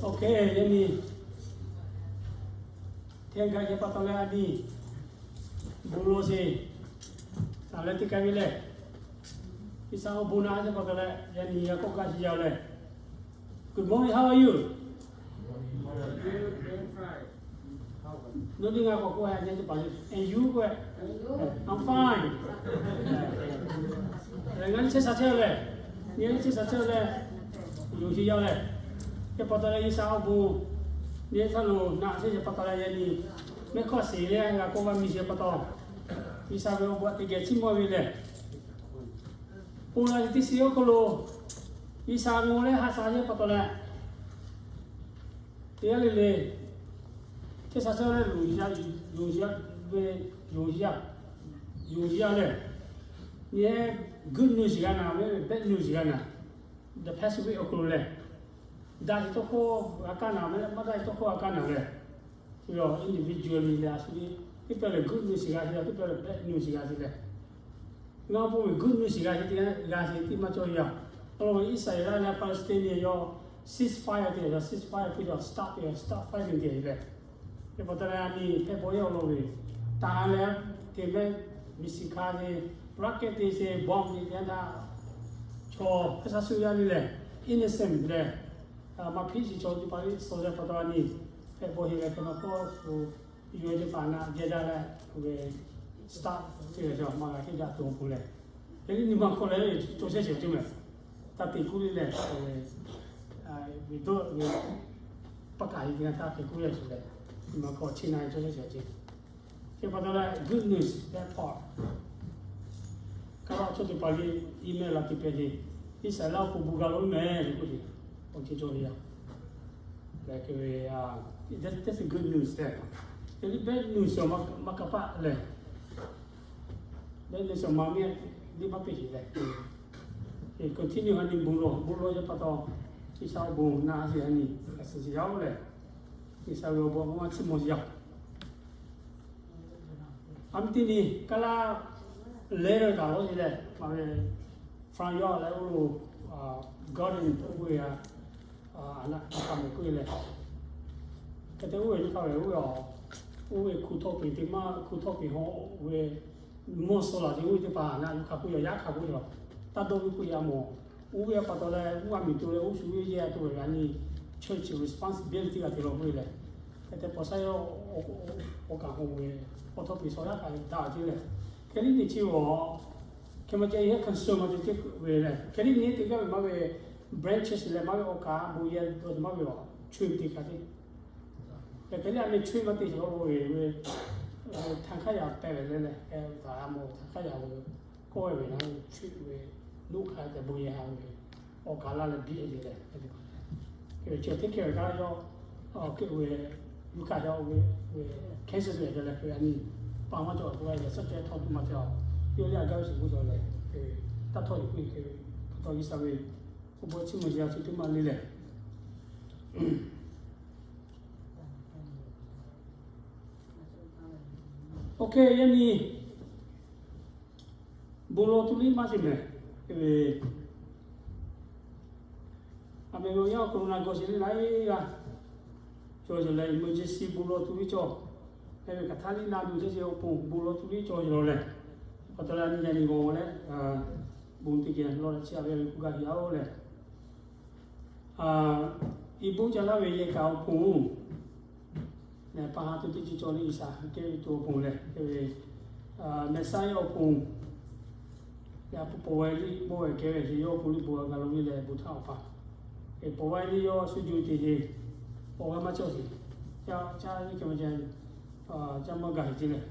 Ok, yaꞈ nyi hteˇ g'aˇ yaˇ pa taw leh a nyi bon lawˬ sheˍ. Saˍ leh teˇ kaˇ ve lehˬ, G'uiˬsha awˬ bon naꞈ yaˇ pa taw leh yaꞈ nyi g'a kawˆ gaˇ shiˍ yaˇ leh, Good morning, how are you? Nawˬ teˇ g'aˇ k'awꞈ k'oˆ a nyi teˇ hpaˍ le, and you k'oˆ, I'm fine. Ngaˬ nyi chehˇ sha chehˇ leh, ngaˬ nyi chehˇ sha chehˇ leh, yonˍ shiˍ yaˇ leh, yaˇ pa taw leh G'uiˬsha awˬ bon nyi htaˇ lo naꞈ chehˇ yaˇ pa taw leh yaꞈ nyi mehˆ hkawˇ sheˍ leh g'a k'oˆ g'a miˬ shiˍ pa taw, G'uiˬsha ve awˬ bon teˇ geh chiˇ mawˇ ve lehˬ, ponˬ laˬ teˇ shiˍ awˬ hk'aw lo G'uiˬsha ngawˬ leh haꞈ shaˍ yaˇ pa taw leh, teˇ g'aˇ le le chehˇ sha chehˇ leh yonˍ shiˍ yaˇ, yonˍ shiˍ yaˇ ve, yonˍ shiˍ yaˇ, yonˍ shiˍ yaˇ lehˬ, nyi good news g'a naˍ ve, bad news g'a naˍ, the passage awˬ hk'aw lo lehˬ, daꞈ shiˍ tawˇ hkawˇ g'a kaˇ naˍ, maˇ daꞈ shiˍ tawˇ hkawˇ g'a kaˇ naˍ lehˬ, individually lehˬ a shu le, teˇ pawˆ lehˬ good news g'a shiˍ yaˇ, teˇ pawˆ lehˬ bad news g'a shiˍ lehˬ, ngaˬ hui bon ve good news g'a shiˍ, g'a shiˍ teˇ maˇ cawˇ yaˇ. Awˬ lawn ve Iˉsaˍreˍlaˆ leh Palestine yawˇ ceasefire te yaˇ, ceasefire te yaˇ, stop te yaˇ, stop fighting te yaˇ lehˬ, yaˇ pa taw leh a nyi hpehꞈ bawˆ yaˇ awˬ lawn ve taˍ leh, te mehˆ, missile hk'a te, rocket te sheˍ, bomb te yaˇ htaꞈ chaw hk'a sha shu yaˇ nyi lehˬ, innocent lehˬ, maˇ hpiˇ shiˍ chaw teˇ hpaˍ liˇ suh yaˇ pa taw a nyi hpehꞈ bawˆ heˆ leh, hk'e ma hkawˇ shu yuˬ ve teˇ hpaˍ naꞈ jehˇ daꞈ leh, ve stop te leh chaw maˇ g'a heˆ daꞈ tuˬ awˬ pon lehˬ, yaꞈ nyi nyi ma hk'aw leh cawˬ chehˇ shehˍ ceuˬ mehˍ, taˇ te kuˉ le lehˬ, ve dawˇ ve paˇ kaˍ e te na taˇ te kuˉ leh shuˍ lehˬ, nyi ma hk'aw chi na cawˬ chehˇ shehˍ ceuˬ. Chi pa taw leh good news that part. Kaˇ laˇ chaw teˇ hpaˍ le, email la te pehˍ le, Iˉsaˍreˍlaˆ awˬ pon bon g'a laˇ mehˍ le k'oˆ le, awˬ ceuˬ cawˬ ve yaˇ. Lehˬ, that's a good news lehˬ. Yaꞈ nyi bad news maˇ kaˇ paˆ lehˬ, bad news maˇ miˇ liˇ maˇ peˇ sheˍ lehˬ, continue ha nyi bon lawˬ, bon lawˬ yaˇ pa taw, G'uiˬsha awˬ bon naꞈ sheˍ ha nyi, a suhˍ sheˍ yaˇ oˬ lehˬ, G'uiˬsha ve awˬ bon maˇ chiˇ mawˇ sheˍ yaˇ. A mi teˇ nyi kaˇ laˇ letter kaꞈ lawˬ sheˍ lehˬ, maˇ ve France yawˇ leh oˇ lo garden oˇ ve a, a naˆ hk'a mehˍ k'oˆ ve lehˬ, hk'e te oˇ ve nyi hk'a ve oˇ ve, oˇ ve hku htawˇ peˬ te maˇ hku htawˇ peˬ haw ve mawˇ suh laˬ te oˇ ve teˇ hpaˍ naˆ yuˬ hk'a k'oˆ yaˇ, yaˇ hk'a k'oˆ yaˇ, taˇ dawˇ ve k'oˆ yaˇ mawˬ. Oˇ ve pa taw leh, oˇ g'a miˬ to leh, oˇ shu ve yehˇ to ve g'a nyi church responsibility g'a te lawˬ k'oˆ ve lehˬ, hk'e te paw sha yawˇ awˬ kaˍ hk'oˆ ve awˬ htawˇ peˬ shaw yaˇ hk'a daꞈ ce lehˬ, hk'e liˇ te chi awˬ, hk'e ma ceh yehˇ concern ma te ce ve lehˬ, hk'e liˇ nyi te gaˇ ve maˇ ve branches leh maˇ ve awˬ kaˍ bon yehˇ dawˇ te maˇ ve awˬ chaweh te hk'a te. Hk'e liˇ a meh chaweh maˇ te sheˍ k'o ve, ve htaˇ hk'aˇ yaˇ pehˇ ve leh lehˬ, hk'e taˍ a mawˬ htaˇ hk'aˇ yaˇ ve kawˆ ve ve na chaweh ve nuˆ hk'aˇ te bon yehˇ ha ve awˬ kaˍ laˇ leh biˇ e ve lehˬ, hk'e ve chi teˇ hkeh ve kaꞈ yawˇ, hk'e ve, yuˇ hkanˇ yaˇ ve, ve cancer ve leh hk'e ve a nyi pa maˇ cawˬ k'o ve yaꞈ suhˉ ceh htawˇ tuˬ maˇ cawˬ. Yawˇ liˇ a gaˇ ve shiˍ k'oˆ cawˬ lehˬ, hk'e ve taˇ htawˇ yuˬ k'oˆ ve hk'e ve, pa taw G'uiˬsha ve awˬ bon chiˇ mawˇ sheˍ yaˇ chi teˇ maˇ le lehˬ, Ok, yaꞈ nyi bon lawˬ tuˬ liˇ maˇ sheˍ mehˍ. Hk'e ve, a meh ve yaˇ Corona g'aw sheˍ le laiˉ g'aˇ cawˬ sheˍ leh, emergency bon lawˬ tuˬ liˇ cawˬ. Hk'e ve hk'aˬ htaˇ liˇ na tuˬ chehˇ chehˇ awˬ pon bon lawˬ tuˬ liˇ cawˬ sheˍ lawˬ lehˬ, pa taw leh a nyi yaꞈ nyi g'aw leh bon teˇ geh lawˬ leh chi a ve ve k'oˆ gaˇ ve yaˇ oˬ lehˬ, i bon ca laˇ ve yehˇ kaꞈ awˬ pon lehˬ, pa ha tuˬ teˇ ceuˬ cawˬ le, G'uiˬsha kehˉ ve tuˬ awˬ pon lehˬ, hk'e ve Mehˍsaˍyaˆ awˬ pon lehˬ, a pu pawˬ ve liˇ mawˇ ve kehˉ ve yawˇ awˬ pon liˇ bon g'a ga lawˬ ve lehˬ, bon htaˇ awˬ pa, pawˬ ve liˇ yawˇ shu juˇ te sheˍ, pawˬ g'a maˇ cawˬ sheˍ, caˇ caˇ ve kehˉ ve caˇ, caˇ maˇ gaˬ heˍ ce lehˬ,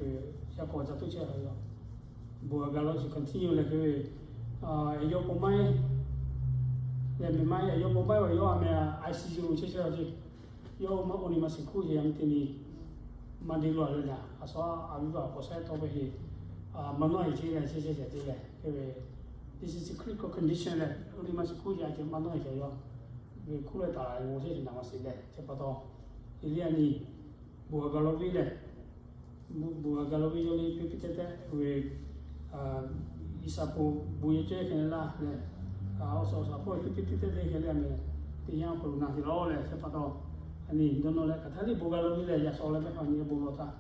yaˇ k'awꞈ ca toˇ chehˇ a yaˇ, bon g'a ga lawˬ sheˍ continue lehˬ hk'e ve, yawˇ pawˬ maˇ heˆ lehˬ, mehˬ maˇ heˆ, yawˇ pawˬ maˇ heˆ ve yawˇ a meh ICU chehˇ chehˇ a ce, yawˇ maˇ awˬ nyi ma shiˍ hkuˇ heˍ a meh teˇ nyi maˇ deˇ lo a leh daꞈ a shu a viˉ vaˇ k'awꞈ shaˉ tawˆ ve heˍ, maˇ nawˇ heˍ ce lehˬ, chehˇ chehˇ chehˇ te lehˬ hk'e ve, this is a critical condition lehˬ, awˬ nyi ma shiˍ hkuˇ heˍ a ce maˇ nawˇ heˍ ce yawˇ ve hkuˇ leh taˍ la g'aw chehˇ sheˍ naˍ ma shiˍ lehˬ, chi pa taw, Eˍliˇyaꞈ nyi bon g'a ga lawˬ ve lehˬ, bon g'a ga lawˬ ve yawˇ le piˇ piˇ tehˉ tehˉ ve, G'uiˬsha pon bon yehˇ cawˇ hk'e laˇ lehˬ, awˬ suhˍ awˬ shaˍ hpawˇ piˇ piˇ tehˉ tehˉ hk'e le a meh, teˇ yanˇ awˬ hk'aw lo na te lawˬ leh, chi pa taw, a nyi dawˇ nawˇ leh hk'aˬ htaˇ liˇ bon g'a lo ve leh, yaꞈ shawˍ leh mehˆ hk'aw nyi bon lawˬ htaˇ,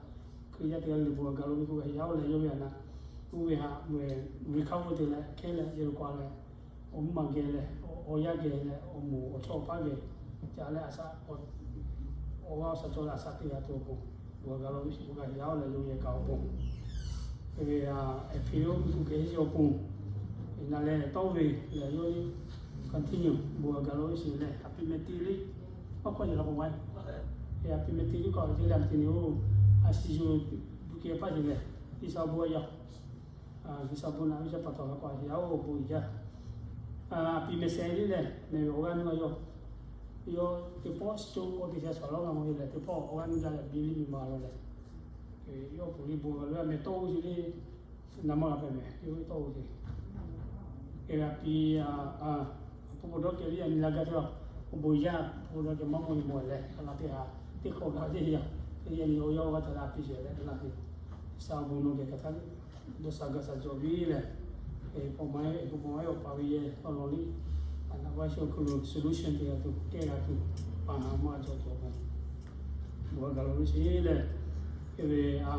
Hkriꞈ yaˇ teˇ g'aˇ le le bon g'a lo ve k'o, g'a yaˇ oˇ leh yawˇ ve a naˆ, oˇ ve htaꞈ recover te leh hkehˉ leh yehˬ lo k'aꞈ leh, awˬ mvuhˇ maˬ geh leh, awˬ yanˇ geh leh, awˬ moˍ awˬ chawˇ awˬ paˉ geh, ca leh a shaꞈ, awˬ g'aˇ awˬ shaꞈ cawˬ leh a shaꞈ teˇ g'aˇ tuˬ awˬ pon, bon g'a lo ve shiˍ bon g'a yaˇ oˇ leh yawˇ yehˬ kaꞈ awˬ pon, hk'e ve a, hk'e ve oˇ ve kuˬ kehˬ ve awˬ pon, na leh tawˇ ve lehˬ yawˇ continue bon g'a lo ve shiˍ leh, a piˇ meh te liˇ, awˬ hkawˇ yeˬ la k'o maˇ, a piˇ meh te liˇ k'awꞈ te leh a te nyi oˇ, a shiˍ yuˬ, bon kehˬ paˇ yeˬ leh, G'uiˬsha bon a yaˇ, G'uiˬsha bon naꞈ ve yaˇ pa taw g'a k'awꞈ yaˇ oˇ bon jaˇ. A piˇ meh seh liˇ leh meh ve awˬ g'aˇ nuˇ a yaˇ, yawˇ teˇ pawˆ shiˍ coˇ k'awꞈ te seh shawˍ lawˉ g'a mawˬ ve lehˬ, teˇ pawˆ awˬ g'aˇ nuˇ jaˇ leh biˇ liˇ miˬ ma lawˬ leh, yawˇ ponˬ liˇ bon g'a lo a meh tawˇ oˇ ve liˇ, na maˇ g'a hpehꞈ meh yawˇ ve tawˇ oˇ ve, hk'e g'a piˇ, a, a, a pon bon dawˇ kehˬ liˇ a nyi la gaˇ teˇ a, awˬ bon yaˇ a pon bon dawˇ kehˬ maˇ mawˬ ve mawˬ leh a la teˇ ha, teˇ hk'awꞈ g'a teˇ yaˇ, teˇ yaˇ nyi awˬ yaˇ g'a htaꞈ g'a piˇ shehˍ leh a la teˇ, G'uiˬsha awˬ bon nawˬ geh hk'aˬ htaˇ dawˇ sha gaˇ sha cawˬ ve lehˬ, hk'e pawꞈ ma, hk'e pawꞈ ma yawˇ paˍ ve yehˬ awˬ lawn liˇ, a naˆ vaˇ shu awˬ hk'aw lo solution te g'a tuˬ kehˉ g'a tuˬ, paˍ naˍ maˇ cawˬ tuˬ awˬ pon, bon g'a lo ve shiˍ leh, hk'e ve, a,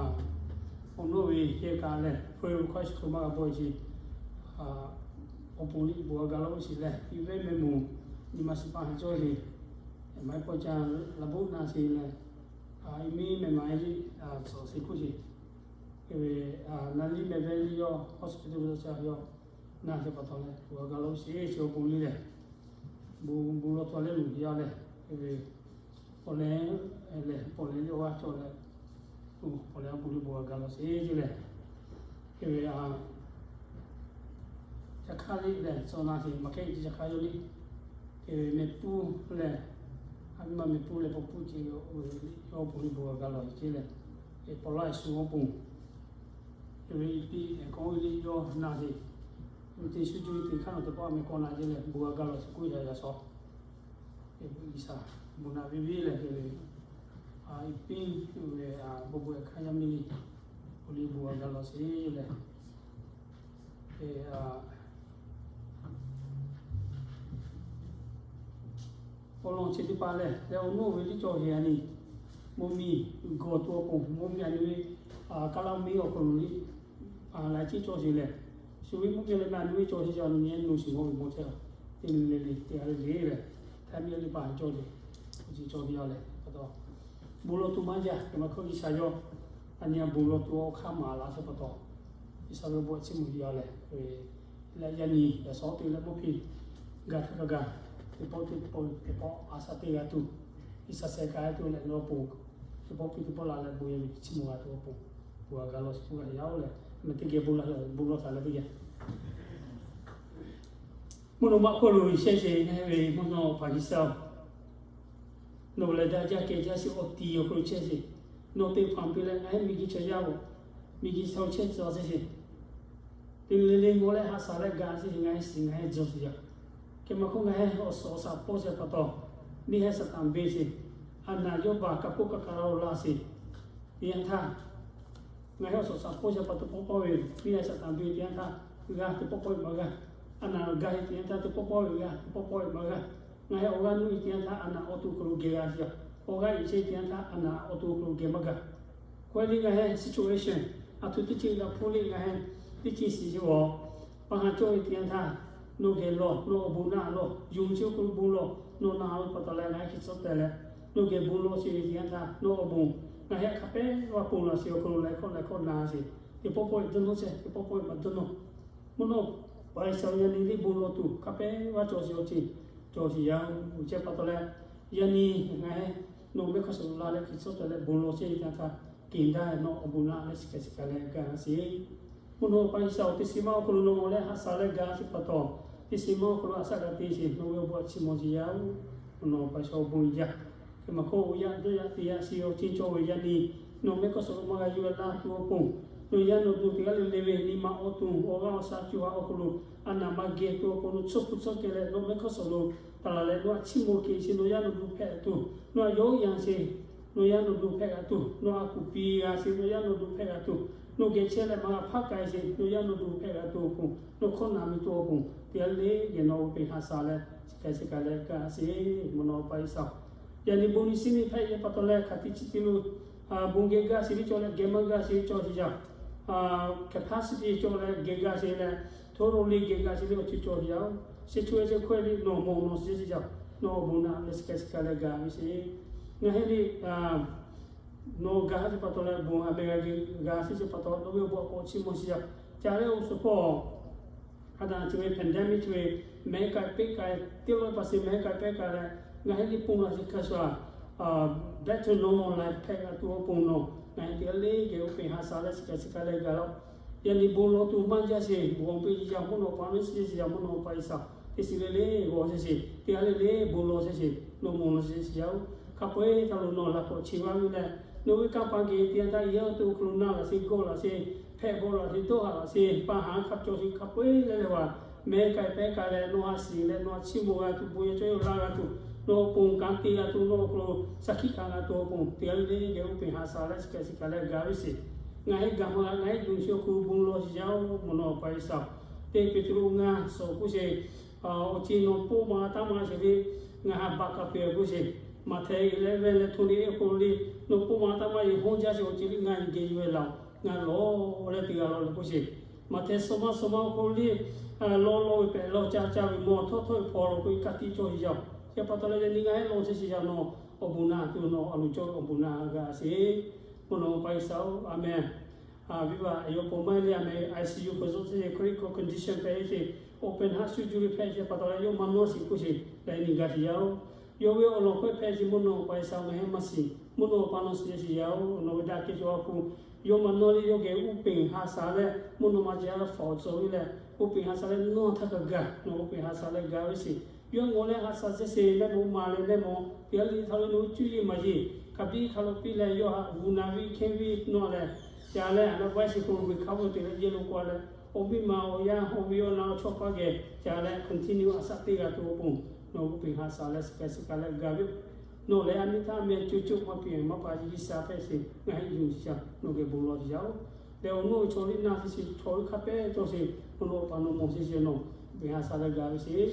awˬ nawˇ ve yehˬ kaꞈ lehˬ hpu ve hkawˇ shiˍ hk'aw maˇ g'a bawˆ ve ce, awˬ pon liˇ bon g'a lo ve shiˍ leh, piˇ ve meh moˍ, nyi ma shiˍ paˇ ha cawˇ ve, maˇ heˆ pawˆ ca la boˆ na sheˍ leh, a, miˇ meh ma liˇ, a, suhˍ sheˍ hkuˇ sheˍ, hk'e ve, a, na liˇ meh ve liˇ yawˇ hospital lo ca yawˇ na sheˍ pa taw leh, bon g'a lo ve shiˍ chi awˬ pon liˇ lehˬ, bon bon lawˬ tuˬ leh luˬ yaˇ leh, hk'e ve, pawˆ leh, leh pawˆ leh liˇ awˬ g'aˇ cawˬ leh, pawˆ leh awˬ pon liˇ bon g'a lo sheˍ ce leh, hk'e ve, a, ca hk'aˇ liˇ lehˬ, chaw na sheˍ maˇ kehˉ ce ca hk'aˇ yawˇ liˇ, hk'e ve meh puˇ lehˬ, a miˇ ma meh puˇ leh paw puˇ ce ve, yawˇ awˬ pon liˇ bon g'a lo ce leh, hk'e pawˆ laˇ shu awˬ pon, hk'e ve i piˇ k'awꞈ ve liˇ yawˇ na sheˍ, mvuhˇ te shu juˇ ve teˇ hk'aˇ nawˬ teˇ pawˆ meh k'awꞈ na ce leh bon g'a lo sheˍ k'oˆ yaˇ yaˇ shaw, hk'e ve G'uiˬsha bon naꞈ ve ve lehˬ hk'e ve, a, i piˇ ve, a, bon bon hk'aˇ yaˇ miˇ liˇ, awˬ liˇ bon g'a lo sheˍ leh, hk'e, a, awˬ lawn chi teˇ hpaˍ lehˬ, leh awˬ nawˇ ve liˇ cawˬ sheˍ a nyi, mvuhˇ miˬ gawˬ tuˬ awˬ pon mvuhˇ miˬ a nyi ve, a, kaˇ laˇ miˇ awˬ hk'aw lo liˇ, a, laiˉ ciˉ cawˬ sheˍ lehˬ, shu ve mvuhˇ miˬ leh na nyi ve cawˬ sheˍ ca nyi nu shiˍ mawˬ ve mawˬ chehˇ la, teˇ nyi le le teˇ g'aˇ le le lehˬ, htaiˇ miˇ a liˇ paˍ cawˬ sheˍ, awˬ ceuˬ cawˬ ve a lehˬ pa taw, bon lawˬ tuˬ maˇ jaˇ, hk'e maˇ hkawˇ G'uiˬsha yawˇ, a nyi a bon lawˬ tuˬ awˬ hk'aˇ maˍ laꞈ sheˍ pa taw, G'uiˬsha ve bon chiˇ mvuh ve a lehˬ, leh yaˇ nyi yaꞈ shawˍ te leh mawˇ hpiˇ gaˬ htaˇ kaꞈ gaˬ, teˇ pawˆ teˇ pawˆ teˇ pawˆ a shaꞈ teˇ g'a tuˬ, G'uiˬsha sheh ka tuˬ leh nawˬ pon, teˇ pawˆ piˇ teˇ pawˆ la leh bon yaˇ miˬ chiˇ mvuh g'a tuˬ awˬ pon, bon g'a lo sheˍ k'oˆ g'a yaˇ oˬ lehˬ, meh teˇ geh bon la, bon lawˬ taˍ leh teˇ geh Mvuhˇ naw ma hk'oˆ lo chehˇ sheˍ ngaˬ hui ve mvuhˇ naw Awˬ pa G'uiˬsha-oˬ, nawˬ lehˬ daꞈ jaˇ kehˬ jaˇ sheˍ, awˬ tiˍ awˬ hk'aw lo chehˇ sheˍ. Nawˬ teˇ hpaˍ piˇ leh ngaˬ hui miˬguiˬ chaw yaˇ-oˬ, miˬguiˬ chaw chehˇ tcuh sheˍ. Teˇ le le mawˬ leh haꞈ shaˍ leh gaˬ sheˍ, ngaˬ hui shiˍ ngaˬ hui jawˬ sheˍ yaˇ. Hk'e maˇ hk'oˆ ngaˬ hui awˬ suhˍ awˬ shaˍ pawˇ sheˍ pa taw, neˇ haiˬ Saˍtanˍ beˇ sheˍ. A naˍ yawˇ baˬ ka k'oˆ ka ka la-o laˇ sheˍ. Teˇ yanˇ htaˇ, ngaˬ hui awˬ suhˍ shaˍ pawˇ sheˍ pa taw pawˇ pawˇ ve, neˇ haiˬ Saˍtanˍ beˇ teˇ yanˇ htaˇ g'aˇ teˇ pawˆ pawˆ ve maˇ g'aˇ. A naˍ g'aˇ ve teˇ yanˇ htaˇ teˇ pawˆ pawˆ ve g'aˇ teˇ pawˆ pawˆ ve maˇ g'aˇ. Ngaˬ hui awˬ g'aˇ nuˇ ve teˇ yanˇ htaˇ a naˍ awˬ to hk'aw lo geh g'a sheˍ. Awˬ g'aˇ iˉ chehˇ teˇ yanˇ htaˇ a naˍ awˬ to hk'aw lo geh maˇ g'a. K'oˆ ve le ngaˬ hui situation aˬ htoꞈ teˇ ceuˬ g'a hpuˇ le ngaˬ hui teˇ ceuˬ shiˍ sheˍ-oˬ. Paˇ ha cawˇ ve teˇ yanˇ htaˇ, nawˬ geh lawˬ, nawˬ awˬ bon naˆ lawˬ, yonˍ chi awˬ hk'aw lo bon lawˬ, nawˬ naˬ ve pa taw leh ngaˬ hui hk'e tcuhˉ teh leh, nawˬ geh bon lawˬ sheˍ ve teˇ yanˇ htaˇ nawˬ awˬ bon ngaˬ hui hk'a pehˉ g'a ponˬ laˬ sheˍ awˬ hk'aw lo laiˬ hkawˇ laiˬ hkawˇ na sheˍ. Teˇ pawˆ pawˆ ve dawˇ nawˇ chehˇ, teˇ pawˆ pawˆ ve maˇ dawˇ nawˇ. Mvuhˇ naw pa G'uiˬsha yaˇ nyi liˇ bon lawˬ tuˬ hk'a pehˉ g'a cawˬ sheˍ awˬ ceuˬ cawˬ sheˍ yaˇ-oˬ. Chi pa taw leh, yaˇ nyi ngaˬ hui nawˬ mehˆ hk'aˇ suh lo la leh hk'e tcuhˉ teh leh bon lawˬ sheˍ ve teˇ yanˇ htaˇ, kehˬ daˇ nawˬ awˬ bon naˆ leh shiˍ kaꞈ shiˍ kaꞈ leh gaˬ sheˍ. Mvuhˇ naw pa G'uiˬsha-oˬ, teˇ shiˍ maˇ awˬ hk'aw lo nawˬ mawˬ leh haꞈ shaˍ leh gaˬ sheˍ pa taw, teˇ shiˍ maˇ awˬ hk'aw lo a shaꞈ g'a te sheˍ, nawˬ ve awˬ bon chiˇ mvuh sheˍ yaˇ-oˬ. Mvuhˇ naw pa G'uiˬsha awˬ bon jaˇ. Hk'e maˇ hk'oˆ, yaˇ dawˇ yaˇ te yaˇ shiˍ awˬ ceuˬ cawˬ ve yaˇ nyi, nawˬ mehˆ hk'aˇ suh lo maˇ g'a yuˬ laˇ tuˬ awˬ pon, nawˬ yaˇ nawˬ duˬ teˇ g'aˇ le le ve nyi ma awˬ to awˬ g'aˇ awˬ shaˍ co ha awˬ hk'aw lo a naˍ maˇ geh tuˬ awˬ pon nawˬ tsuhˇ hpu tsuhˇ kehˬ leh nawˬ mehˆ hk'aˇ suh lo taˍ laˬ leh nawˬ htaꞈ chiˇ mvuh kehˬ sheˍ, nawˬ yaˇ nawˬ duˬ hpehꞈ tuˬ, nawˬ htaꞈ yawˇ yanˇ sheˍ, nawˬ yaˇ nawˬ duˬ hpehꞈ g'a tuˬ, nawˬ htaꞈ kuˬ piˇ g'a sheˍ, nawˬ yaˇ nawˬ duˬ hpehꞈ g'a tuˬ, nawˬ geh chehˇ leh maˇ g'a hpaˇ k'ai sheˍ, nawˬ yaˇ nawˬ duˬ hpehꞈ g'a tuˬ awˬ pon, nawˬ hkawˇ na ve tuˬ awˬ pon teˇ g'aˇ le geh nawˬ oˇ peˬ haꞈ shaˍ leh Chi hk'e chi kaꞈ leh gaˇ sheˍ, mvuhˇ naw pa Iˉsaˍ. Yaꞈ nyi bon nyi shiˉ nyi hpehꞈ ve pa taw leh hk'aˬ tiꞈ chi tiꞈ lo bon geh gaˇ sheˍ ve cawˬ leh geh maˇ gaˇ sheˍ ve cawˬ sheˍ yaˇ. Capacity cawˬ leh geh gaˇ sheˍ leh, hto ro le geh gaˇ sheˍ ve awˬ ceuˬ cawˬ sheˍ yaˇ-oˬ. Chi co-e chi hkawehˇ liꞈ nawˬ mawˬ nawˬ shiˍ sheˍ yaˇ, nawˬ awˬ bon naꞈ leh chi hk'e chi kaꞈ leh gaˇ ve sheˍ. Ngaˬ hui liꞈ nawˬ gaˬ ha chi pa taw leh bon a meh g'a geh gaˇ sheˍ chi pa taw, nawˬ ve awˬ bon a k'awꞈ chiˇ mvuh sheˍ yaˇ. Ca leh awˬ suhˍ hpawˇ Hk'a dehꞈ chi ve pandemic chi ve mehˉ k'ai pehˉ k'ai, teˇ lawˇ pa sheˍ mehˉ k'ai pehˉ k'ai leh, ngaˬ hui liꞈ pon laˬ sheˍ hk'a shuˍ a, back to normal life hpehꞈ g'a tuˬ awˬ pon nawˬ ngaˬ hui teˇ g'aˇ le geh oˇ peˬ ha sha leh chi hk'e chi kaꞈ leh gaˬ laˇ-oˬ. Yaꞈ nyi bon lawˬ tuˬ maˇ jaˇ sheˍ, bon peˇ yaˇ mvuhˇ naw pa mehˉ shiˍ sheˍ yaˇ, mvuhˇ naw pa Iˉsaˍ teˇ shiˍ le le g'awˬ sheˍ sheˍ, teˇ g'aˇ le le bon lawˬ sheˍ sheˍ, nawˬ mawˬ nawˬ shiˍ sheˍ yaˇ-oˬ. Hk'a peu-eˬ htaˇ lo nawˬ laꞈ k'awꞈ chi g'a ve leh, nawˬ ve kanˇ paˍ geh teˇ yanˇ htaˇ yehˇ awˬ to hk'aw lo na laꞈ sheˍ, gawˇ laꞈ sheˍ, hpehꞈ bawˆ laꞈ sheˍ, dawˇ haˍ laꞈ sheˍ, pa haˍ hk'a cawˬ sheˍ, hk'a peu-eˬ leh leh g'a mehˉ k'ai pehˉ k'ai leh nawˬ ha shiˍ leh nawˬ ha chiˇ mvuh g'a tuˬ, bon yaˇ cawˇ yaˇ laˇ g'a tuˬ, nawˬ awˬ pon kanˉ te g'a tuˬ, nawˬ awˬ hk'aw lo shaˍ hkiˆ hkanˍ g'a tuˬ awˬ pon teˇ g'aˇ le le geh oˇ peˬ ha sha leh chi hk'e chi kaꞈ leh gaˬ ve sheˍ. Ngaˬ hui gaˬ maˇ g'a, ngaˬ hui yuˬ sheˍ awˬ hk'aw lo bon lawˬ sheˍ yaˇ-oˬ, mvuhˇ naw pa Iˉsaˍ. Teˇ Peˍtruˆ ngaˇ suhˍ k'oˆ sheˍ, awˬ ceuˬ nawˬ pon maˇ g'a taˇ maˇ sheˍ ve, ngaˬ ha baꞈ kaꞈ pehˬ k'oˆ sheˍ. Maꞈhtehˍ eleven leh twenty-eight awˬ hk'aw lo le, nawˬ pon maˇ g'a taˇ maˇ sheˍ, hawˇ jaˇ sheˍ awˬ ceuˬ le ngaˬ geh yuˬ ve laˬ-oˬ, ngaˬ lawˬ leh te g'a law le k'oˆ sheˍ. Maꞈhtehˍ suhˍ ma suhˍ ma awˬ hk'aw lo le, lawˇ lawˇ ve pehꞈ lawˇ caˇ caˇ ve mawˬ htawˇ htawˇ ve hpaw lo k'oˆ ve ka tiꞈ cawˬ sheˍ yaˇ-oˬ. Chi pa taw leh yaꞈ nyi ngaˬ hui lawˬ sheˍ sheˍ yaˇ nawˬ awˬ bon naꞈ tuˬ nawˬ a loˍ cawˇ ve awˬ bon naꞈ g'a sheˍ. Mvuhˇ naw pa Iˉsaˍ-oˬ, aˍmenˍ. Viˉ vaꞈ yawˇ pon maˇ heˆ le, aˍmenˍ, I C U hk'aw zuhˆ sheˍ, critical condition hpehꞈ sheˍ, open heart surgery hpehꞈ sheˍ pa taw leh yawˇ maˇ nawˇ shiˍ k'oˆ sheˍ leh nyi gaˇ sheˍ yaˇ-oˬ. Yawˇ ve awˬ lawn hkawehˇ hpehꞈ sheˍ, mvuhˇ naw pa Iˉsaˍ ngaˬ hui maˇ shiˍ, mvuhˇ naw pa nawˬ shiˍ sheˍ yaˇ-oˬ. Nawˬ ve daꞈ kehˬ cawˬ a hpu yawˇ maˇ nawˇ le, yawˇ geh oˇ peˬ ha sha leh mvuhˇ naw ma ceh a faˍ awˬ cawˬ ve leh, oˇ peˬ ha sha leh nawˇ htaˇ kaꞈ gaˬ, nawˬ oˇ peˬ ha sha leh gaˬ ve sheˍ. Yawˇ ngawˬ leh ha sha sheˍ sheˍ, leh nawˬ maˍ leh leh nawˬ teˇ g'aˇ le htaˇ ve nawˬ cuˇ yiˍ maˍ yiˍ hk'a biˇ hk'a lo piˇ leh yawˇ ha gu na viˇ hkehˇ viˇ nawˇ leh, ca leh a na vaˇ sheˍ hk'aw lo g'uiˬ hk'a ve te leh yehˇ lo k'oˆ a leh, awˬ miˇ ma awˬ yaˇ awˬ viˇ awˬ na awˬ chawˇ paˇ geh ca leh continue a shaꞈ teˇ g'a tuˬ awˬ pon nawˬ oˇ peˬ ha sha leh chi hk'e chi kaꞈ leh gaˬ ve, nawˬ lehˬ a miˇ htaˇ meh co co maˇ piˇ maˇ pa G'uiˬsha hpehꞈ sheˍ, ngaˬ hui yuˬ sheˍ yaˇ nawˬ geh bon lawˬ sheˍ yaˇ-oˬ. Leh awˬ nawˇ ve chaw liˇ na sheˍ sheˍ, chaw liˇ hk'a pehˉ cawˬ sheˍ, mvuhˇ naw pa nawˬ mawˬ sheˍ sheˍ nawˬ oˇ peˬ ha sha leh gaˬ ve sheˍ.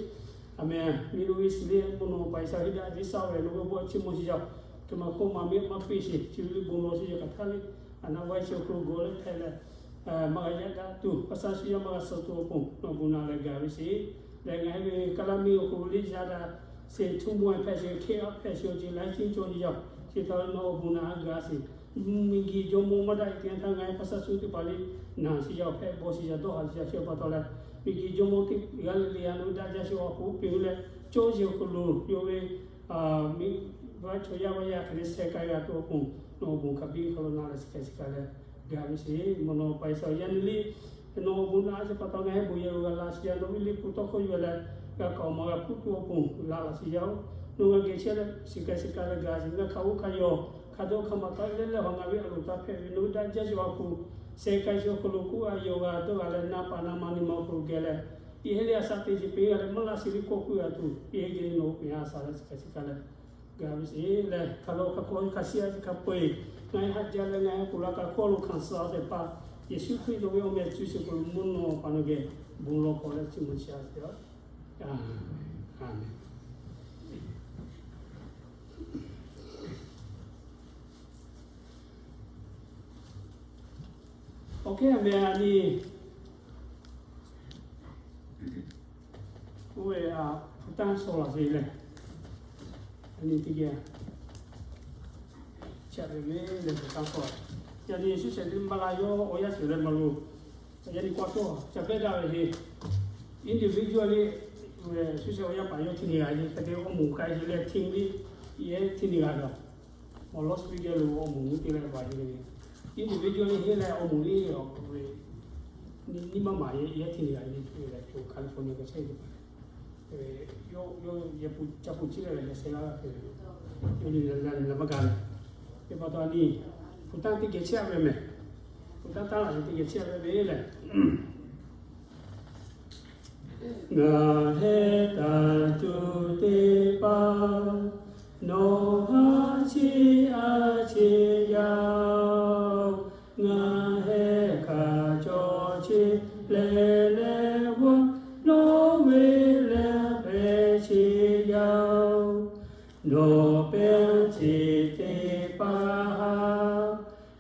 Aˍmenˍ. Miˬ lo ve shiˍ le mvuhˇ naw pa G'uiˬsha heuˆ daꞈ ve shaˆ ve nawˬ ve bon chiˇ mvuh sheˍ yaˇ, hk'e maˬ hk'oˆ maˬ meˆ maˇ piˇ sheˍ, chi ve le bon lawˬ sheˍ yaˇ hk'aˬ htaˇ le, a na vaˇ sheˍ awˬ hk'aw lo gawˬ leh hpehꞈ leh, maˇ g'a yaꞈ daꞈ tuˬ, a shaꞈ shu yaˇ maˇ g'a suh tuˬ awˬ pon nawˬ bon naꞈ leh gaˬ ve sheˍ. Leh ngaˬ hui ve Kaˍlaˇ miˬ awˬ hk'aw lo le yaˇ daꞈ sheˍ, htuˇ maw hpehꞈ sheˍ, hkehˇ aꞈ hpehꞈ sheˍ, awˬ ceuˬ laiˉ ceuˬ cawˬ sheˍ yaˇ, chi htaꞈ nawˬ awˬ bon naꞈ g'a sheˍ. Miˬguiˬ jawˇmawˇ maˇ daꞈ e teˇ yanˇ htaˇ ngaˬ hui pa shaꞈ shu teˇ hpaˍ le, naˬ sheˍ yaˇ, hpehꞈ bawˬ sheˍ yaˇ, dawˇ haˍ sheˍ yaˇ, chi pa taw leh miˬguiˬ jawˇmawˇ teˇ g'aˇ le le a nawˬ ve daꞈ jaˇ sheˍ awˬ hk'aw lo piˇ leh, cawˇ sheˍ awˬ hk'aw lo yawˇ ve miˬ vaˇ chaw yaˇ vaˇ yaˇ hk'e le sheh k'ai g'a tuˬ awˬ pon nawˬ awˬ bon hk'a biˇ hk'a lo na leh chi hk'e chi kaꞈ leh gaˬ ve sheˍ. Mvuhˇ naw pa G'uiˬsha yaˇ nyi le, nawˬ awˬ bon naꞈ sheˍ pa taw ngaˬ hui bon yehˬ lo g'a la sheˍ yaˇ, nawˬ ve liꞈ hpu tawˇ hkawˇ yuˬ leh g'a k'aoˍ maˍ g'a hpuˇ tuˬ awˬ pon laꞈ laꞈ sheˍ yaˇ-oˬ. Nawˬ g'a geh chehˇ leh chi hk'e chi kaꞈ leh gaˬ sheˍ. Ngaˬ hk'a oˇ hk'a yawˬ hk'a dawˇ hk'a maˍ taˍ leh leh hawˬ ngaˬ ve a loˍ taˍ hpehꞈ ve nawˬ ve daꞈ jaˇ sheˍ awˬ hk'aw lo sheh k'ai sheˍ awˬ hk'aw lo k'oˆ a yawˬ g'a dawˇ g'a leh na paˍ na ma nyi ma awˬ hk'aw lo geh leh, yehˇ le a shaꞈ teˇ ceuˬ peˇ g'a leh maˇ laˇ sheˍ le kawˆ k'oˆ g'a tuˬ, yehˇ geh nawˬ oˇ peˬ ha sha leh chi hk'e chi kaꞈ leh gaˬ ve sheˍ. Leh hk'a lo hk'a hk'aw hk'a shiˉ a chi hk'a peu-eˬ ngaˬ hui haꞈ jaˇ leh ngaˬ hui k'oˍ la kaꞈ hkawˇ lo hkanˍ suh a tehꞈ pa, Yeˍsuˆ Hkriꞈ nawˬ ve awˬ meh cuˇ sheˍ k'o mvuhˇ naw pa nawˬ geh bon lawˬ k'awꞈ leh chiˇ mvuh sheˍ a sheˍ. Aˍmenˍ. Awˬ hk'e a meh a nyi, oˇ ve a, hpu tanˇ shaw laˬ sheˍ leh, a nyi teˇ geh, chi a ve le hpu tanˇ shaw. Yaꞈ nyi Yeˍsuˆ shehˍ teˇ maˇ la yawˇ awˬ yanˇ shiˍ leh maˇ lo, yaꞈ nyi k'awꞈ cawˇ ca pehˇ daꞈ ve le. Individually, Yeˍsuˆ shehˍ awˬ yanˇ paˍ yawˇ hti nyi g'a le, hk'e te awˬ moˍ k'ai le leh hti nyi, yehˇ hti nyi g'a ve. Awˬ lawn speaker lo awˬ moˍ nyi te leh baˬ ve le. Individually heˆ leh awˬ moˍ le, nyiˇ maˇ maˍ yehˇ hti nyi g'a le, leh co California ka chehˇ ve pa leh, yawˇ yawˇ yehˇ pu ca pu ciˉ leh leh sheh laˇ g'a hpehꞈ ve, yawˇ nyi leh leh maˇ gaˬ le. Te pa taw a nyi, hpu tanˇ teˇ geh chehˇ a ve meh. Hpu tanˇ tanˇ laˬ ve teˇ geh chehˇ a ve lehˬ, ngaˬ heh taˍ tuˬ teˇ hpaˍ, nawˬ haˉ chiˇ a cheˇ yaˇ-oˬ, ngaˬ heh hkanˍ cawˬ cheˇ leh leh g'aˇ, nawˬ ve leh hpehꞈ cheˇ chi teˇ hpaˍ,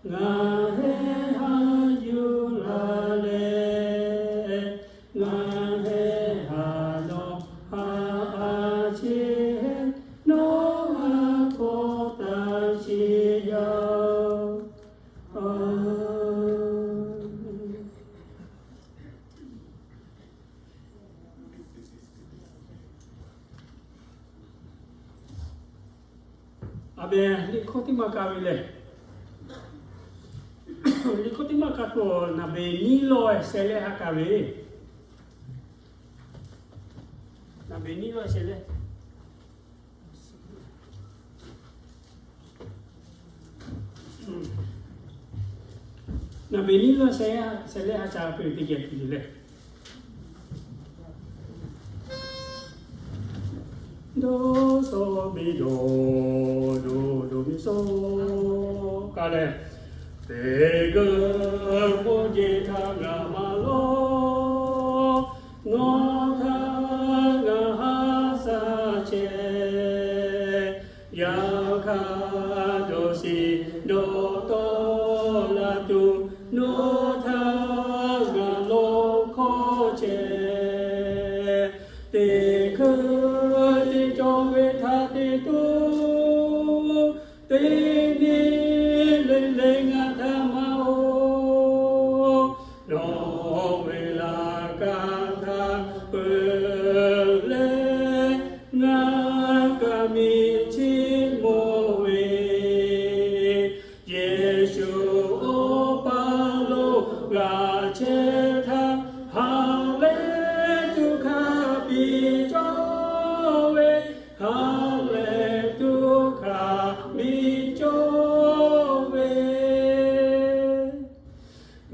ngaˬ hehˉ haˉ yuˬ la leh, ngaˬ hehˉ haˉ nawˬ haꞈ a ciˉ, nawˬ haꞈ k'awꞈ taˍ sheˍ yaˇ. A meh, liꞈ hkawˇ teˇ maˇ kaˇ ve lehˬ, liꞈ hkawˇ teˇ maˇ kaˇ tuˬ awˬ, naˍ beˍ nyiˇ lawˇ sheh leh haꞈ kaˇ ve, naˍ beˍ nyiˇ lawˇ sheh leh Naˍ beˍ nyiˇ lawˇ sheh leh haꞈ ca peuˬ teˇ geh tuˬ yoˬ lehˬ. Dawˇ shawˍ miˬ dawˬ, dawˬ dawˬ miˬ shawˍ kaꞈ lehˬ, teˇ g'uˇ mawˇ jeˬ htaꞈ ngaˬ maˇ lawˇ. Nawˬ htaꞈ ngaˬ haˉ shaˉ chehˇ. Yaꞈ hk'aˇ, dawˬ shiˍ dawˬ tawˆ la tuˬ, nawˬ htaꞈ ngaˬ lawˇ hkawˇ chehˇ. Teˇ hkui teˇ cawˬ ve htaꞈ te tuˬ, teˇ nyi le le ngaˬ htaꞈ maˇ oˬ. Nawˬ ve laꞈ ka htaꞈ peuˬ leh, ngaˬ kaꞈ miˬ chiˇ mvuh ve, Yeˍsuˆ awˬ pa lo g'a chehˇ htaˇ, ha lehˬ tuˬ hk'a biˇ cawˇ ve, ha lehˬ tuˬ hk'a biˇ cawˇ ve,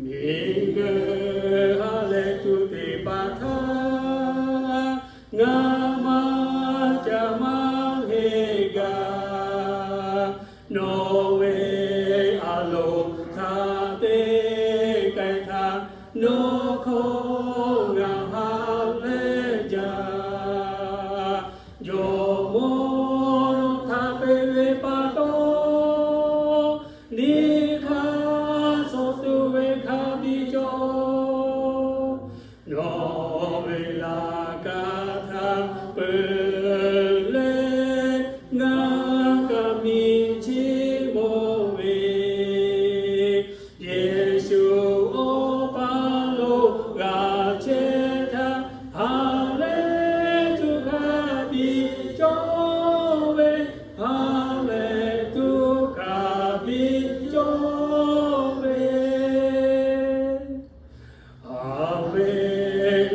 miˬguiˬ ha lehˬ tuˬ teˇ hpaˍ htaꞈ ngaˬ maˇ ca maˇ heˆ gaˇ. Nawˬ ve a loˍ htaꞈ te k'ai htaˇ, nawˬ hkawˇ ngaˬ ha lehˬ jaˇ. Jawˇmawˇ nawˬ htaꞈ peꞈ ve pa taw, nyi hk'aˇ suh tuˬ ve hk'a biˇ cawˇ. Nawˬ ve laꞈ ka htaꞈ peuˬ leh, ngaˬ kaꞈ miˬ chiˇ mvuh ve, Yeˍsuˆ awˬ pa lo g'a chehˇ htaˇ, ha lehˬ tuˬ hk'a biˇ cawˇ ve, ha lehˬ tuˬ hk'a biˇ cawˇ ve, ha ve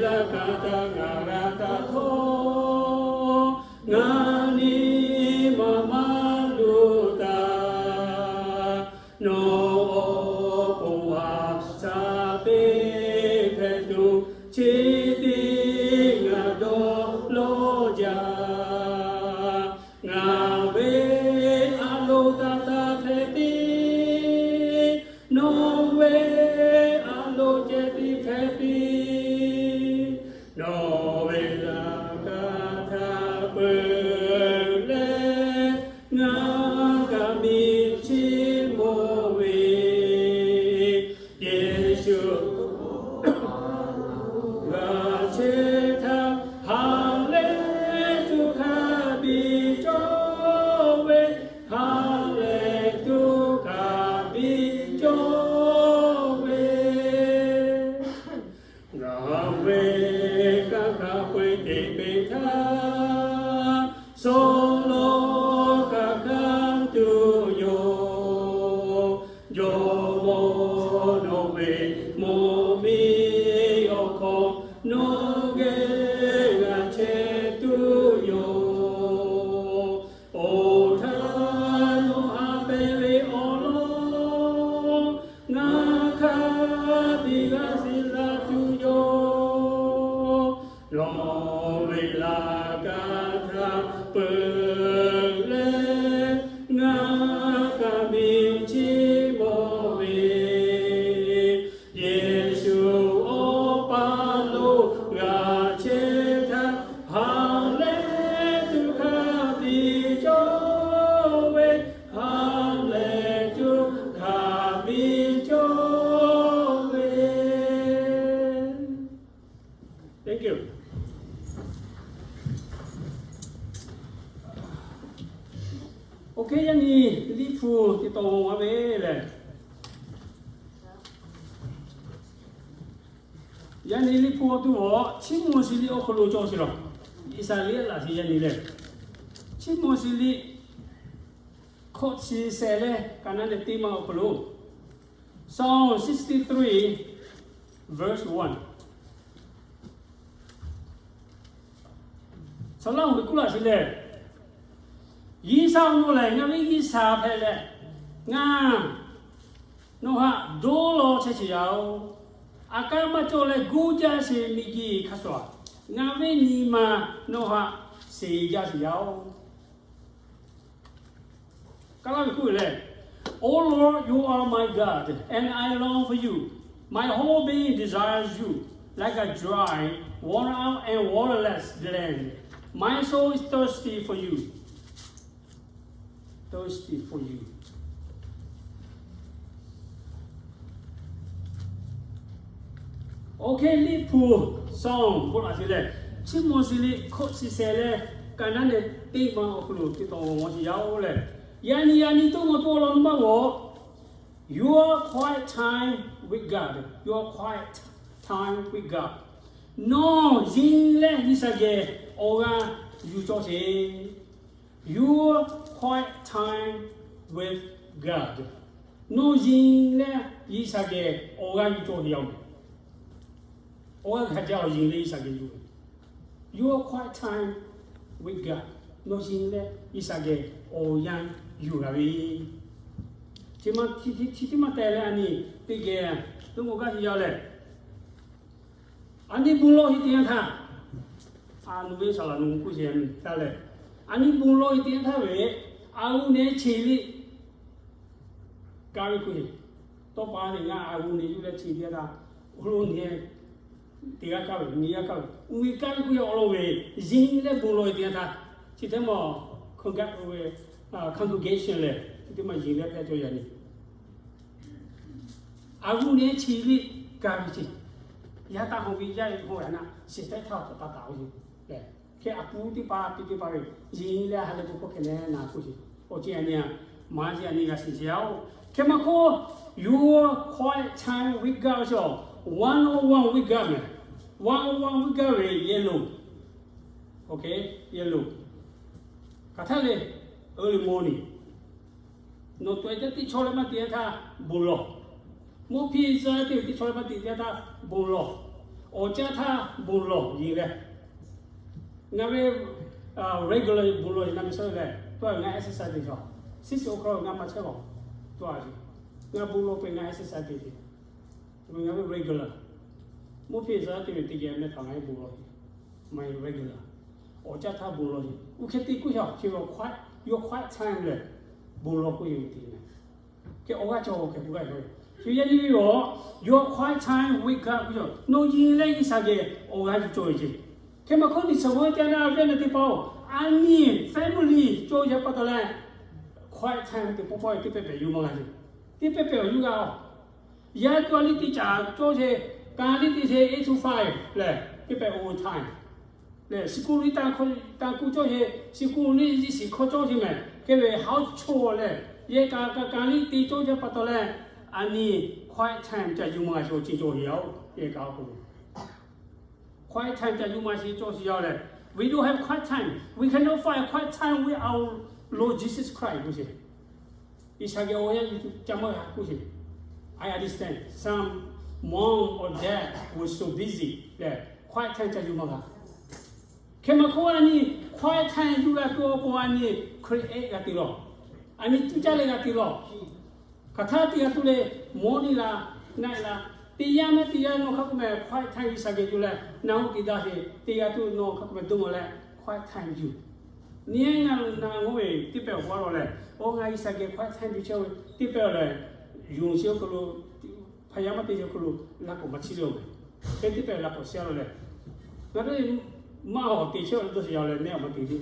laꞈ ka htaꞈ ngaˬ g'a taˇ htawˇ, ngaˬ nyi ma maˇ luˬ taˍ. Nawˬ awˬ pon a shaˍ teˇ hpehꞈ tuˬ, chi tiˉ ngaˬ dawˇ lawˇ jaˇ. Ngaˬ ve a loˍ taˇ taˇ hpehꞈ piˇ, nawˬ ve a loˍ ceh tiˉ hpehꞈ piˇ. Nawˬ ve laꞈ ka htaꞈ peuˬ leh, ngaˬ kaꞈ miˬ chiˇ mvuh ve, Yeˍsuˆ g'a chehˇ htaˇ, ha lehˬ tuˬ hk'a biˇ cawˇ ve, ha lehˬ tuˬ hk'a biˇ cawˇ ve, ngaˬ ve kanˇ hk'a peu-eˬ te peꞈ htaˇ, suh lawˬ kaꞈ hk'a Oˇ hk'e yaˇ nyi Liꞈ hpu teˇ tawn g'a ve lehˬ, yaˇ nyi Liꞈ hpu awˬ tuˬ awˬ chiˇ mvuh shiˍ liꞈ awˬ hk'aw lo cawˬ sheˍ laˬ. Iˉsaˍreˍlaˆ chi yaˇ nyi lehˬ, chiˇ mvuh shiˍ liꞈ hkawꞈ chi shehˍ leh ka naˉ leh teˇ ma awˬ hk'aw lo, Psalm sixty-three, verse one. Saˍlaˆ hui kuˇ laꞈ sheˍ lehˬ, G'uiˬsha awˬ moˍ lehˬ ngaˬ ve G'uiˬsha hpehꞈ leh, ngaˬ nawˬ htaꞈ dawˇ law chehˇ sheˍ yaˇ oˬ. Aꞈ kaˉ maˇ cawˬ leh guˇ jaˇ sheˍ miˬguiˬ hk'a shuˍ, ngaˬ ve nyi ma nawˬ htaꞈ sheˍ jaˇ sheˍ yaˇ oˬ. Kaˇ laˇ ve kuˇ lehˬ, O Lord, you are my God, and I long for you. My whole being desires you, like a dry, worn out, and waterless land. My soul is thirsty for you. Thirsty for you. Oˇ hk'e Liꞈ hpu Psalm k'oˆ laꞈ sheˍ lehˬ, chiˇ mvuh shiˍ liꞈ hkawꞈ chi shehˍ leh ka naˉ leh teˇ ma awˬ hk'aw lo teˇ tawn g'a sheˍ yaˇ oˬ lehˬ, yaꞈ nyi yaꞈ nyi toˇ g'a toˇ law nuˇ maˇ g'awˬ. Your quiet time with God. Your quiet time with God. Nawˬ yin leh G'uiˬsha geh awˬ g'aˇ yuˬ cawˇ sheˍ. Your quiet time with God. Nawˬ yin leh G'uiˬsha geh awˬ g'aˇ yuˬ cawˇ ve yoˬ. Awˬ g'aˇ hk'a jaˇ awˬ yin leh G'uiˬsha geh yuˬ. Your quiet time with God. Nawˬ yin leh G'uiˬsha geh awˬ yanˇ yuˬ g'a ve. Chi ma, chi, chi, chi teˇ maˇ teh leh a nyi teˇ geh toˇ g'a gaˇ sheˍ yaˇ lehˬ, a nyi bon lawˬ heˆ teˇ yanˇ htaˇ, a nu ve saˍ laꞈ nu kuˇ sheˍ taˇ lehˬ, a nyi bon lawˬ heˆ teˇ yanˇ htaˇ ve, a g'uˇ nehˬ cheˬ liꞈ kaˇ ve kuˇ sheˍ. Tawˇ pa lehˬ ngaˬ a g'uˇ nehˬ yuˬ leh cheˬ teˇ yanˇ htaˇ, awˬ hk'aw lo nehˬ teˇ g'aˇ kaˇ ve, nyi g'aˇ kaˇ ve, uˇ ve kaˇ ve kuˇ sheˍ awˬ lawn ve, yin leh bon lawˬ heˆ teˇ yanˇ htaˇ, chi teˇ maˬ congregation lehˬ chi teˇ maˬ yin leh hpehꞈ cawˇ yaꞈ nyi. A g'uˇ nehˬ cheˬ liꞈ kaˇ ve ce. Yaˇ taˇ hawˇ ve yaˇ hawˇ yaꞈ naˆ shiˍ tehˉ htaˇ awˬ hk'aw taˇ taˍ ve ce. Hk'e a pu teˇ hpaˍ pi teˇ hpaˍ ve yin leh ha lehˬ bon hkawˇ hk'e leh naˬ kuˇ sheˍ. Awˬ ceuˬ a nyi a, maˇ ceuˬ a nyi g'a shiˍ sheˍ yaˇ oˬ. Hk'e maˇ hk'oˆ, your quiet time with God ve chaw, one on one with God mehˬ. One on one with God ve yellow. Oˇ hk'e, yellow. Hk'aˬ htaˇ lehˬ, early morning. Nawˬ taweh caˇ teˇ chaw leh maˇ te yanˇ htaˇ bon lawˬ. Mvuhˇ hpiˇ tcuh teˇ ve teˇ chaw leh maˇ te yanˇ htaˇ bon lawˬ. Awˬ caˇ htaˇ bon lawˬ yin leh. Ngaˬ ve regular bon lawˬ yin na me sawˉ lehˬ, tawˇ ngaˬ exercise te chaw, six o'clock ngaˬ maˇ chehˇ lawˬ. Tawˇ a, ngaˬ bon lawˬ peuˬ ngaˬ exercise te te. Ngaˬ ve regular. Mvuhˇ hpiˇ tcuh teˇ ve teˇ geh meh htaꞈ ngaˬ bon lawˬ. My regular. Awˬ caˇ htaˇ bon lawˬ yin. Uˇ hk'e te kuˇ shaˍ chi ve quiet, your quiet time lehˬ, bon lawˬ k'oˆ ve te meh. Hk'e awˬ g'aˇ cawˬ hk'e k'oˆ gaˇ ve. Chi yaˇ nyi ve yoˬ, your quiet time with God k'oˆ ve, nawˬ yin leh G'uiˬsha geh awˬ g'aˇ yuˬ cawˇ ve ce. Hk'e maˇ hk'oˆ, nyi shaˍ g'awˇ caˇ na ve na teˇ hpaˍ-oˬ, a nyi family cawˇ yaˇ pa taw leh, quiet time teˇ pawˆ pawˆ teˇ pehˍ pehˍ yuˬ maˇ g'a ce. Teˇ pehˍ pehˍ awˬ yuˬ g'a-oˬ. Yaˇ cawˇ liˇ teˇ caꞈ cawˇ sheˍ, ka liˇ teˇ sheˍ eight to five lehˬ, teˇ pehˍ overtime. Lehˬ, siˍ kuˬ liˇ taˇ kuˬ cawˇ sheˍ, siˍ kuˬ liˇ yiˇ shiˍ hkawˇ cawˇ sheˍ mehˬ. Hk'e ve house chore lehˬ, yehˬ kaꞈ ka liˇ te cawˇ sheˍ pa taw leh, a nyi quiet time ca yuˬ maˇ g'a sheˍ awˬ ceuˬ cawˬ sheˍ yaˇ-oˬ. Yehˬ kaꞈ awˬ hk'aw lo quiet time ca yuˬ maˇ sheˍ cawˇ sheˍ yaˇ lehˬ, we don't have quiet time. We cannot find a quiet time with our Lord Jesus Christ k'oˆ sheˍ. G'uiˬsha geh awˬ yanˇ yuˬ ca maˇ g'a k'oˆ sheˍ. I understand some mom or dad was so busy lehˬ, quiet time ca yuˬ maˇ g'a. Hk'e maˇ hk'oˆ a nyi quiet time yuˬ g'a tuˬ awˬ pon a nyi create g'a te lawˬ. A nyi tuˇ caˇ leh g'a te lawˬ. Hk'aˬ htaˇ teˇ g'aˇ tuˬ leh, morning laˇ, night laˇ, teˇ yanˇ mehˉ teˇ yanˇ nawˬ hk'a k'oˆ meh quiet time G'uiˬsha geh yuˬ leh, na hoˆ te daˇ sheˍ, teˇ g'aˇ tuˬ nawˬ hk'a k'oˆ meh dawˇ mawˬ leh quiet time yuˬ. Nyi ngaˬ lo na g'awˇ ve teˇ pehˍ awˬ hk'aw lo lehˬ, awˬ ngaˬ G'uiˬsha geh quiet time yuˬ chehˇ ve teˇ pehˍ lehˬ, yonˍ sheˍ awˬ hk'aw lo, hpaˍ yaˇ maˇ te sheˍ awˬ hk'aw lo laꞈ k'awꞈ maˇ chiˇ ve yoˬ. Hk'e teˇ pehˍ laꞈ k'awꞈ shehˍ lo lehˬ, ngaˬ hui maˇ awˬ te chehˇ ve dawˇ sheˍ yaˇ lehˬ, mehˉ awˬ maˇ te le.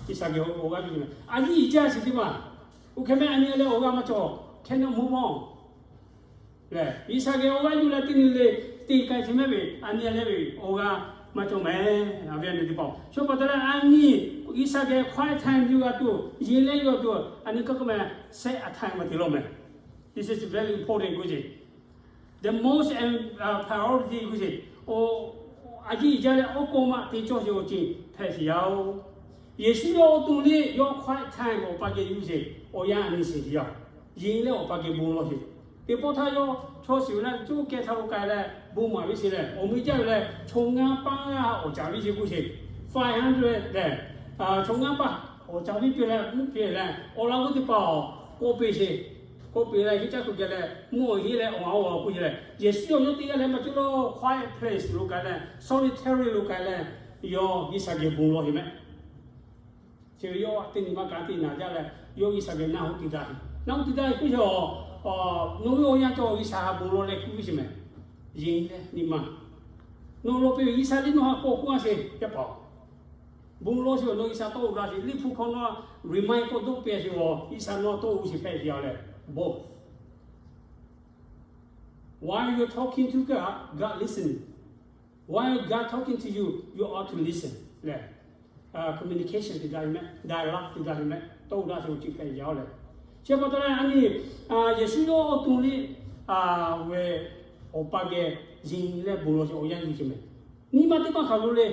G'uiˬsha geh awˬ g'aˇ yuˬ meh, a nyi jaˇ sheˍ teˇ maˬ. Oˇ hk'e mehˉ a nyi leh awˬ g'aˇ maˇ cawˬ, hk'e na mvuhˇ mawˇ lehˬ, G'uiˬsha geh awˬ g'aˇ yuˬ leh teˇ nyi le, te k'ai sheˍ mehˉ ve a nyi leh ve awˬ g'aˇ Maˇ cawˬ mehˍ. Awˬ viˉ awˬ nyi teˇ hpaˍ, chi pa taw leh a nyi G'uiˬsha geh quiet time yuˬ g'a tuˬ, yeˬ leh yawˇ tuˬ a nyi kaˇ k'oˆ meh, set a time maˇ te law meh. This is very important k'oˆ ce. The most priority k'oˆ ce. A yiˇ jaˇ leh awˉ kawˇ maˇ te cawˇ ce awˬ ceuˬ hpehꞈ sheˍ yaˇ oˬ. Yeˍsuˆ yawˇ awˬ to liˇ yawˇ quiet time awˬ pa geh yuˬ ce. Awˬ yanˇ a nyi sheˍ yaˇ, yeˬ leh awˬ pa geh bon lawˬ ce. Teˇ pawˆ htaˇ yawˇ chaw shiˍ ve leh cuˇ keh htaꞈ lo k'ai leh bon maˍ ve sheˍ leh, awˬ meh jaˇ ve leh chaw ngaˇ paˆ g'aˇ awˬ caˍ viˇ ce k'oˆ ce. Five hundred leh chaw ngaˇ paˆ awˬ caˍ viˇ piˇ leh mvuhˇ piˇ leh awˬ laꞈ g'awˇ teˇ hpaˍ k'awꞈ peꞈ ce. K'awꞈ peꞈ leh yawˇ caˇ tuˬ geh leh mvuhˇ awˬ heˆ leh awˬ a awˬ k'oˆ ce leh, Yeˍsuˆ yawˇ yawˇ teˇ g'aˇ leh maˇ cuˇ lawˇ quiet place lo k'ai leh, solitary lo k'ai leh, yawˇ G'uiˬsha geh bon lawˬ ce meh. Chi ve yawˇ teˇ nyi ma ka tiꞈ naˍ jaˇ leh, yawˇ G'uiˬsha geh naˆ hoꞈ te daꞈ, naˆ hoꞈ te daꞈ ve k'oˆ ce, nawˬ ve awˬ yanˇ cawˬ G'uiˬsha ha bon lawˬ leh k'oˆ ve ce meh. Yeˬ leh nyi ma, nawˬ lawˬ piˇ ve G'uiˬsha liˇ nawˬ ha k'awꞈ k'oˆ a sheˍ yaˇ paˍ. Bon lawˬ sheˍ, nawˬ G'uiˬsha tawˇ oˬ daꞈ sheˍ, liꞈ hpu hk'aw nawˬ remind k'awꞈ doˆ piˇ a sheˍ, G'uiˬsha nawˬ tawˇ oˬ sheˍ hpehꞈ ve yaˇ leh, both. While you're talking to God, God listening. While God talking to you, you ought to listen leh, communication te daꞈ ve meh, dialogue te daꞈ ve meh, tawˇ oˬ daꞈ sheˍ awˬ ceuˬ hpehꞈ yaˇ leh. Chi pa taw leh a nyi Yeˍsuˆ yawˇ awˬ to liˇ ve awˬ pa geh yeˬ leh bon lawˬ sheˍ awˬ yanˇ yuˬ ce meh. Nyi ma teˇ maˇ hk'aˬ lo le,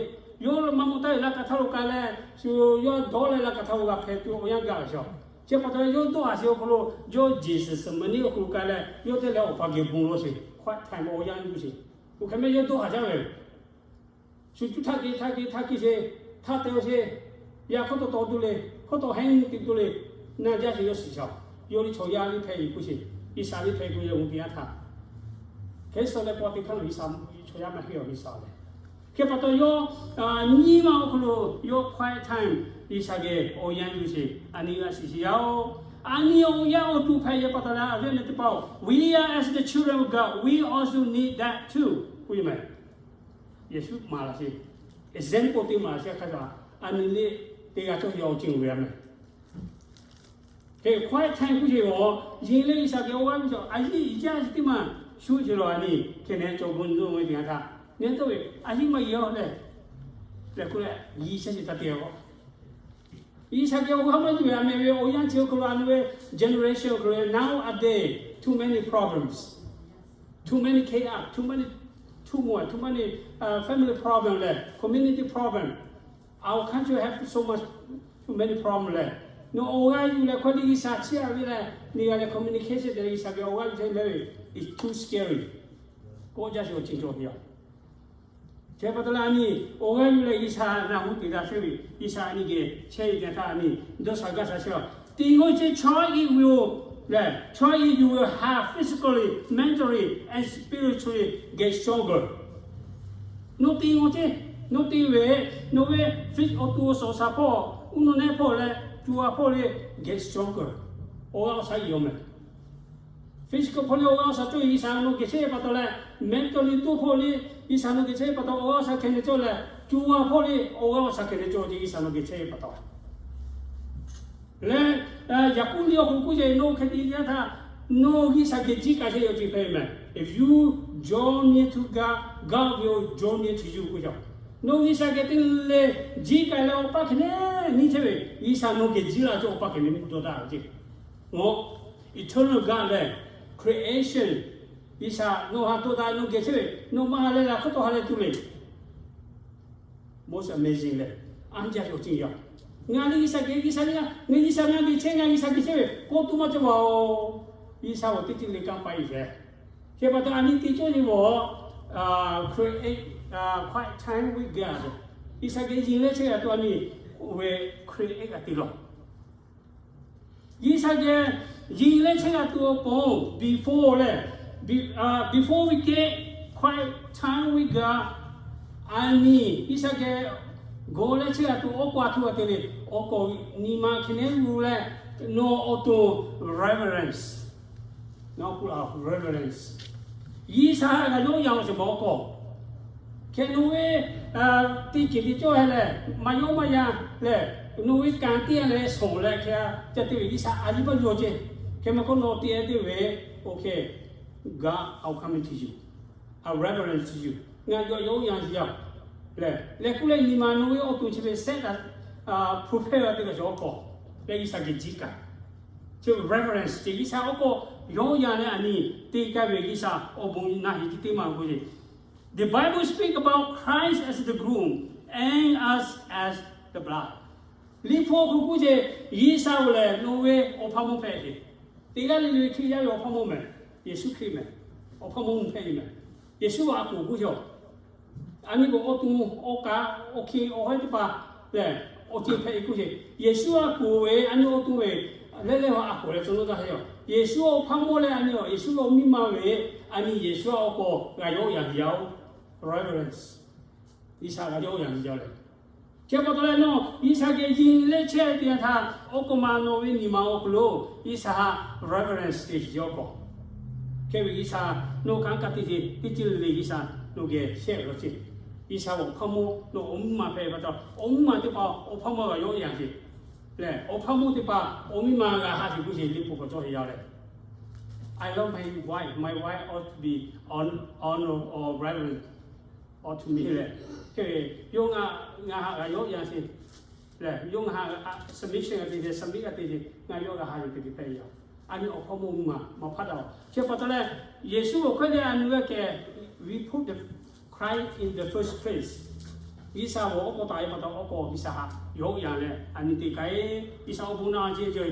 yawˇ maˇ maw taˇ ve laˇ kaꞈ htaˇ lo k'ai leh, shu yawˇ dawˇ leh laˇ kaꞈ htaˇ lo g'a hpehꞈ tuˬ awˬ yanˇ gaˬ ve sheˍ. Chi pa taw yawˇ dawˇ haˍ sheˍ awˬ hk'aw lo, yawˇ Gethsemane awˬ hk'aw lo k'ai leh yawˇ teˇ leh awˬ pa geh bon lawˬ sheˍ, quiet time awˬ yanˇ yuˬ sheˍ. Oˇ hk'e meh yawˇ dawˇ haˍ jaˇ ve, shu cuˇ htaˇ ke htaˇ ke htaˇ ke sheˍ, htaˇ te sheˍ, yaꞈ hk'aˇ tawˇ tawˇ duˇ le, hk'aˇ tawˇ hehnˇ te duˇ le, naˆ jaˇ sheˍ yawˇ shiˍ shaˍ. Yawˇ liˇ chaw yaˇ liˇ hpehꞈ ve k'oˆ sheˍ, G'uiˬsha liˇ hpehꞈ k'oˆ yawˇ hui te yanˇ htaˇ, hk'e shuˍ leh paw te hk'aˇ nawˬ G'uiˬsha chaw yaˇ maˇ heˆ awˬ G'uiˬsha leh. Hk'e pa taw yawˇ nyi ma awˬ hk'aw lo yawˇ quiet time G'uiˬsha geh awˬ yanˇ yuˬ sheˍ, a nyi g'a shiˍ sheˍ yaˇ oˬ. A nyi awˬ yanˇ awˬ to hpehꞈ yaˇ pa taw leh awˬ viˉ awˬ nyi teˇ hpaˍ-oˬ, we are as the children of God, we also need that too k'oˆ ve meh. Yeˍsuˆ maˍ laˬ sheˍ, example teˇ maˍ laˬ sheˍ hk'a gaˬ, a nyi liˇ teˇ g'aˇ cawˇ yaw ceuˬ ve a meh. Hk'e quiet time k'oˆ sheˍ-oˬ, yeˬ leh G'uiˬsha geh awˬ g'aˇ ve chaw a yiˇ iˉ jaˇ sheˍ teˇ maˬ shu sheˍ lawˬ a nyi, hk'e neh cawˬ bon dawˇ ve teˇ yanˇ htaˇ neh tawˇ ve a yiˇ maˇ yeˬ-oˬ leh, leh k'oˆ leh G'uiˬsha sheˍ taˇ te-oˬ. G'uiˬsha geh awˬ g'aˇ maˇ yuˬ ve a meh ve awˬ yanˇ chi awˬ hk'aw lo a nyi ve generation awˬ hk'aw lo nowadays too many problems, too many chaos, too many turmoil, too many family problem leh community problem. Our country have so much, too many problem leh, nawˬ awˬ g'aˇ yuˬ leh hkawˇ liˇ G'uiˬsha chiˇ aꞈ ve leh, nawˬ g'a leh communication te leh G'uiˬsha geh awˬ g'aˇ yuˬ chehˇ leh ve, it's too scary. K'oˆ jaˇ sheˍ awˬ ceuˬ cawˬ ve yoˬ. Chi pa taw leh a nyi awˬ g'aˇ yuˬ leh G'uiˬsha naˆ hoꞈ te daꞈ chehˇ ve, G'uiˬsha a nyi geh chehˇ ve teˇ htaˇ a nyi dawˇ sha gaˇ sha chehˇ-oˬ. Teˇ g'aˇ ceh chaw a yeˬ ve-oˬ leh, chaw a yeˬ yuˬ ve ha physically, mentally and spiritually get stronger. Nawˬ te ngaˬ ceh, nawˬ te ve, nawˬ ve awˬ to awˬ suhˍ awˬ shaˍ hpawˇ, uˉ nawˬ nehˉ hpawˇ leh co a hpawˇ leh get stronger. Awˬ g'aˇ awˬ shaˍ yeˬ-oˬ meh. Physical hpawˇ leh awˬ g'aˇ awˬ shaˍ cawˇ G'uiˬsha nawˬ geh chehˇ pa taw leh, mentally tuˇ hpawˇ leh G'uiˬsha nawˬ geh chehˇ pa taw awˬ g'aˇ awˬ shaˍ hkeh neh cawˇ leh, co a hpawˇ leh awˬ g'aˇ awˬ shaˍ hkeh neh cawˇ ce G'uiˬsha nawˬ geh chehˇ pa taw leh, Yaˍkoˆ liˇ awˬ hk'aw lo k'oˆ ce, nawˬ hk'e te yanˇ htaˇ, nawˬ G'uiˬsha geh jiˇ k'ai chehˇ yaw ce hpehꞈ meh. If you draw near to God, God will draw near to you k'oˆ ce. Nawˬ G'uiˬsha geh te leh jiˇ k'ai leh awˬ paˇ hkeh neh nyi chehˇ ve, G'uiˬsha nawˬ geh jiˇ la cawˇ awˬ paˇ hkeh neh nyi dawˇ daꞈ ve ce. Nawˬ eternal God leh creation, G'uiˬsha nawˬ ha dawˇ daꞈ nawˬ geh chehˇ ve, nawˬ maˇ ha leh laˬ hk'aˇ tawˇ ha leh tuˬ le. Most amazing leh, a jaˇ cawˬ ceuˬ yaˇ. Ngaˬ liˇ G'uiˬsha geh, G'uiˬsha liˇ ngaˬ, ngaˬ G'uiˬsha ngaˬ geh chehˇ, ngaˬ G'uiˬsha geh chehˇ ve k'oˆ tuˬ maˇ cawˬ-oˬ. G'uiˬsha awˬ teˇ ceuˬ le kanˇ paˆ iˉ ve. Hk'e pa taw a nyi te cawˇ nyi g'awˬ, create quiet time with God. G'uiˬsha geh yeˬ leh chehˇ g'a tuˬ a nyi, oˇ ve create g'a te lawˬ. G'uiˬsha geh yeˬ leh chehˇ g'a tuˬ awˬ pon before leh, before we get quiet time with God, a nyi G'uiˬsha geh g'awˬ leh chehˇ g'a tuˬ awˬ k'aw a htoꞈ g'a te le. Awˬ k'aw nyi ma hkeh neh g'uˇ leh, nawˬ awˬ to reverence, nawˬ k'oˆ la reverence, G'uiˬsha g'a yawˇ yan awˬ sheˍ bawˬ k'awꞈ hkeh nawˬ ve teˇ ceuˬ te cawˇ heh leh, maˇ yawˇ maˇ yan leh, nawˬ ve kanˉ te leh shawˍ leh hkeh ca te ve G'uiˬsha a nyi paˇ yaw ce. Hk'e meh k'o nawˬ te te ve, okay, God, I'll come to you, I reverence you, ngaˬ yawˇ yawˇ yan sheˍ yaˇ. Lehˬ, lehˬ k'oˆ leh nyi ma nawˬ ve awˬ to chi ve set a, prepare a teˇ g'aˇ cawˬ awˬ kawꞈ leh G'uiˬsha geh jiˇ kaꞈ, chi reverence ce G'uiˬsha awˬ kawꞈ yawˇ yanˇ leh a nyi te k'ai ve G'uiˬsha awˬ bon na heˍ teˇ teˇ maˇ k'oˆ ve, the Bible speak about Christ as the groom and us as the bride. Liꞈ hpu awˬ hk'aw k'oˆ ce, G'uiˬsha oˬ lehˬ nawˬ ve awˬ hpaˇ mawˇ hpehꞈ ve, teˇ g'aˇ le le ve Hkriꞈ yaˇ ve awˬ hpaˇ mawˇ mehˍ, Yeˍsuˆ Hkriꞈ mehˍ, awˬ hpaˇ mawˇ mvuhˇ hpehꞈ ve mehˍ. Yeˍsuˆ a kuˬ k'oˆ ve, a nyi k'o awˬ to awˬ kaꞈ awˬ hk'e awˬ hawˉ teˇ hpaˍ lehˬ, awˬ ceuˬ hpehꞈ ve k'oˆ ce. Yeˍsuˆ a kuˬ ve a nyi awˬ to ve lehˬ lehˬ a kuˬ leh tcuh nawˇ taˇ heˆ a. Yeˍsuˆ awˬ hpaˇ mawˇ leh a nyi Yeˍsuˆ ve awˬ miˇ ma ve a nyi Yeˍsuˆ a awˬ kawꞈ g'a yawˆ yanˍ ve yaˇ oˬ, reverence. G'uiˬsha g'a yawˆ yanˍ ve yaˇ lehˬ, chi pa taw leh nawˬ G'uiˬsha geh yin leh chehˇ ve teˇ yanˇ htaˇ, awˬ kawꞈ ma nawˬ ve nyi ma awˬ hk'aw lo G'uiˬsha haꞈ reverence te shiˍ awˬ kawꞈ hk'e ve G'uiˬsha nawˬ kanˉ ka te te teˇ ceuˬ le le G'uiˬsha nawˬ geh shehˆ ve law ce. G'uiˬsha awˬ hpaˇ mawˇ nawˬ awˬ miˇ ma hpehꞈ ve pa taw, awˬ miˇ ma teˇ hpaˍ awˬ hpaˇ mawˇ g'a yawˆ yanˍ ce lehˬ, awˬ hpaˇ mawˇ teˇ hpaˍ awˬ miˇ ma g'a haꞈ te k'oˆ ce. Liꞈ hpu k'awꞈ cawˬ ve yaˇ lehˬ, I love my wife. My wife ought to be hon- honor or reverence ought to me lehˬ, hk'e ve yawˇ ngaˬ haꞈ g'a yawˆ yanˍ ce lehˬ, yawˇ ngaˬ haꞈ submission g'a te ce, submit g'a te ce, ngaˬ yawˇ g'a haꞈ yuˬ te te hpehꞈ ve yoˬ. A nyi awˬ hpaˇ mawˇ miˇ ma maˇ hpaˇ daꞈ. Chi pa taw leh, Yeˍsuˆ awˬ hk'e leh a nyi g'a kehˬ, we put the Christ in the first place. G'uiˬsha awˬ kawꞈ taˍ ve pa taw, awˬ kawꞈ G'uiˬsha haꞈ yawˆ yanˍ leh a nyi te k'ai. G'uiˬsha awˬ bon na ce ce,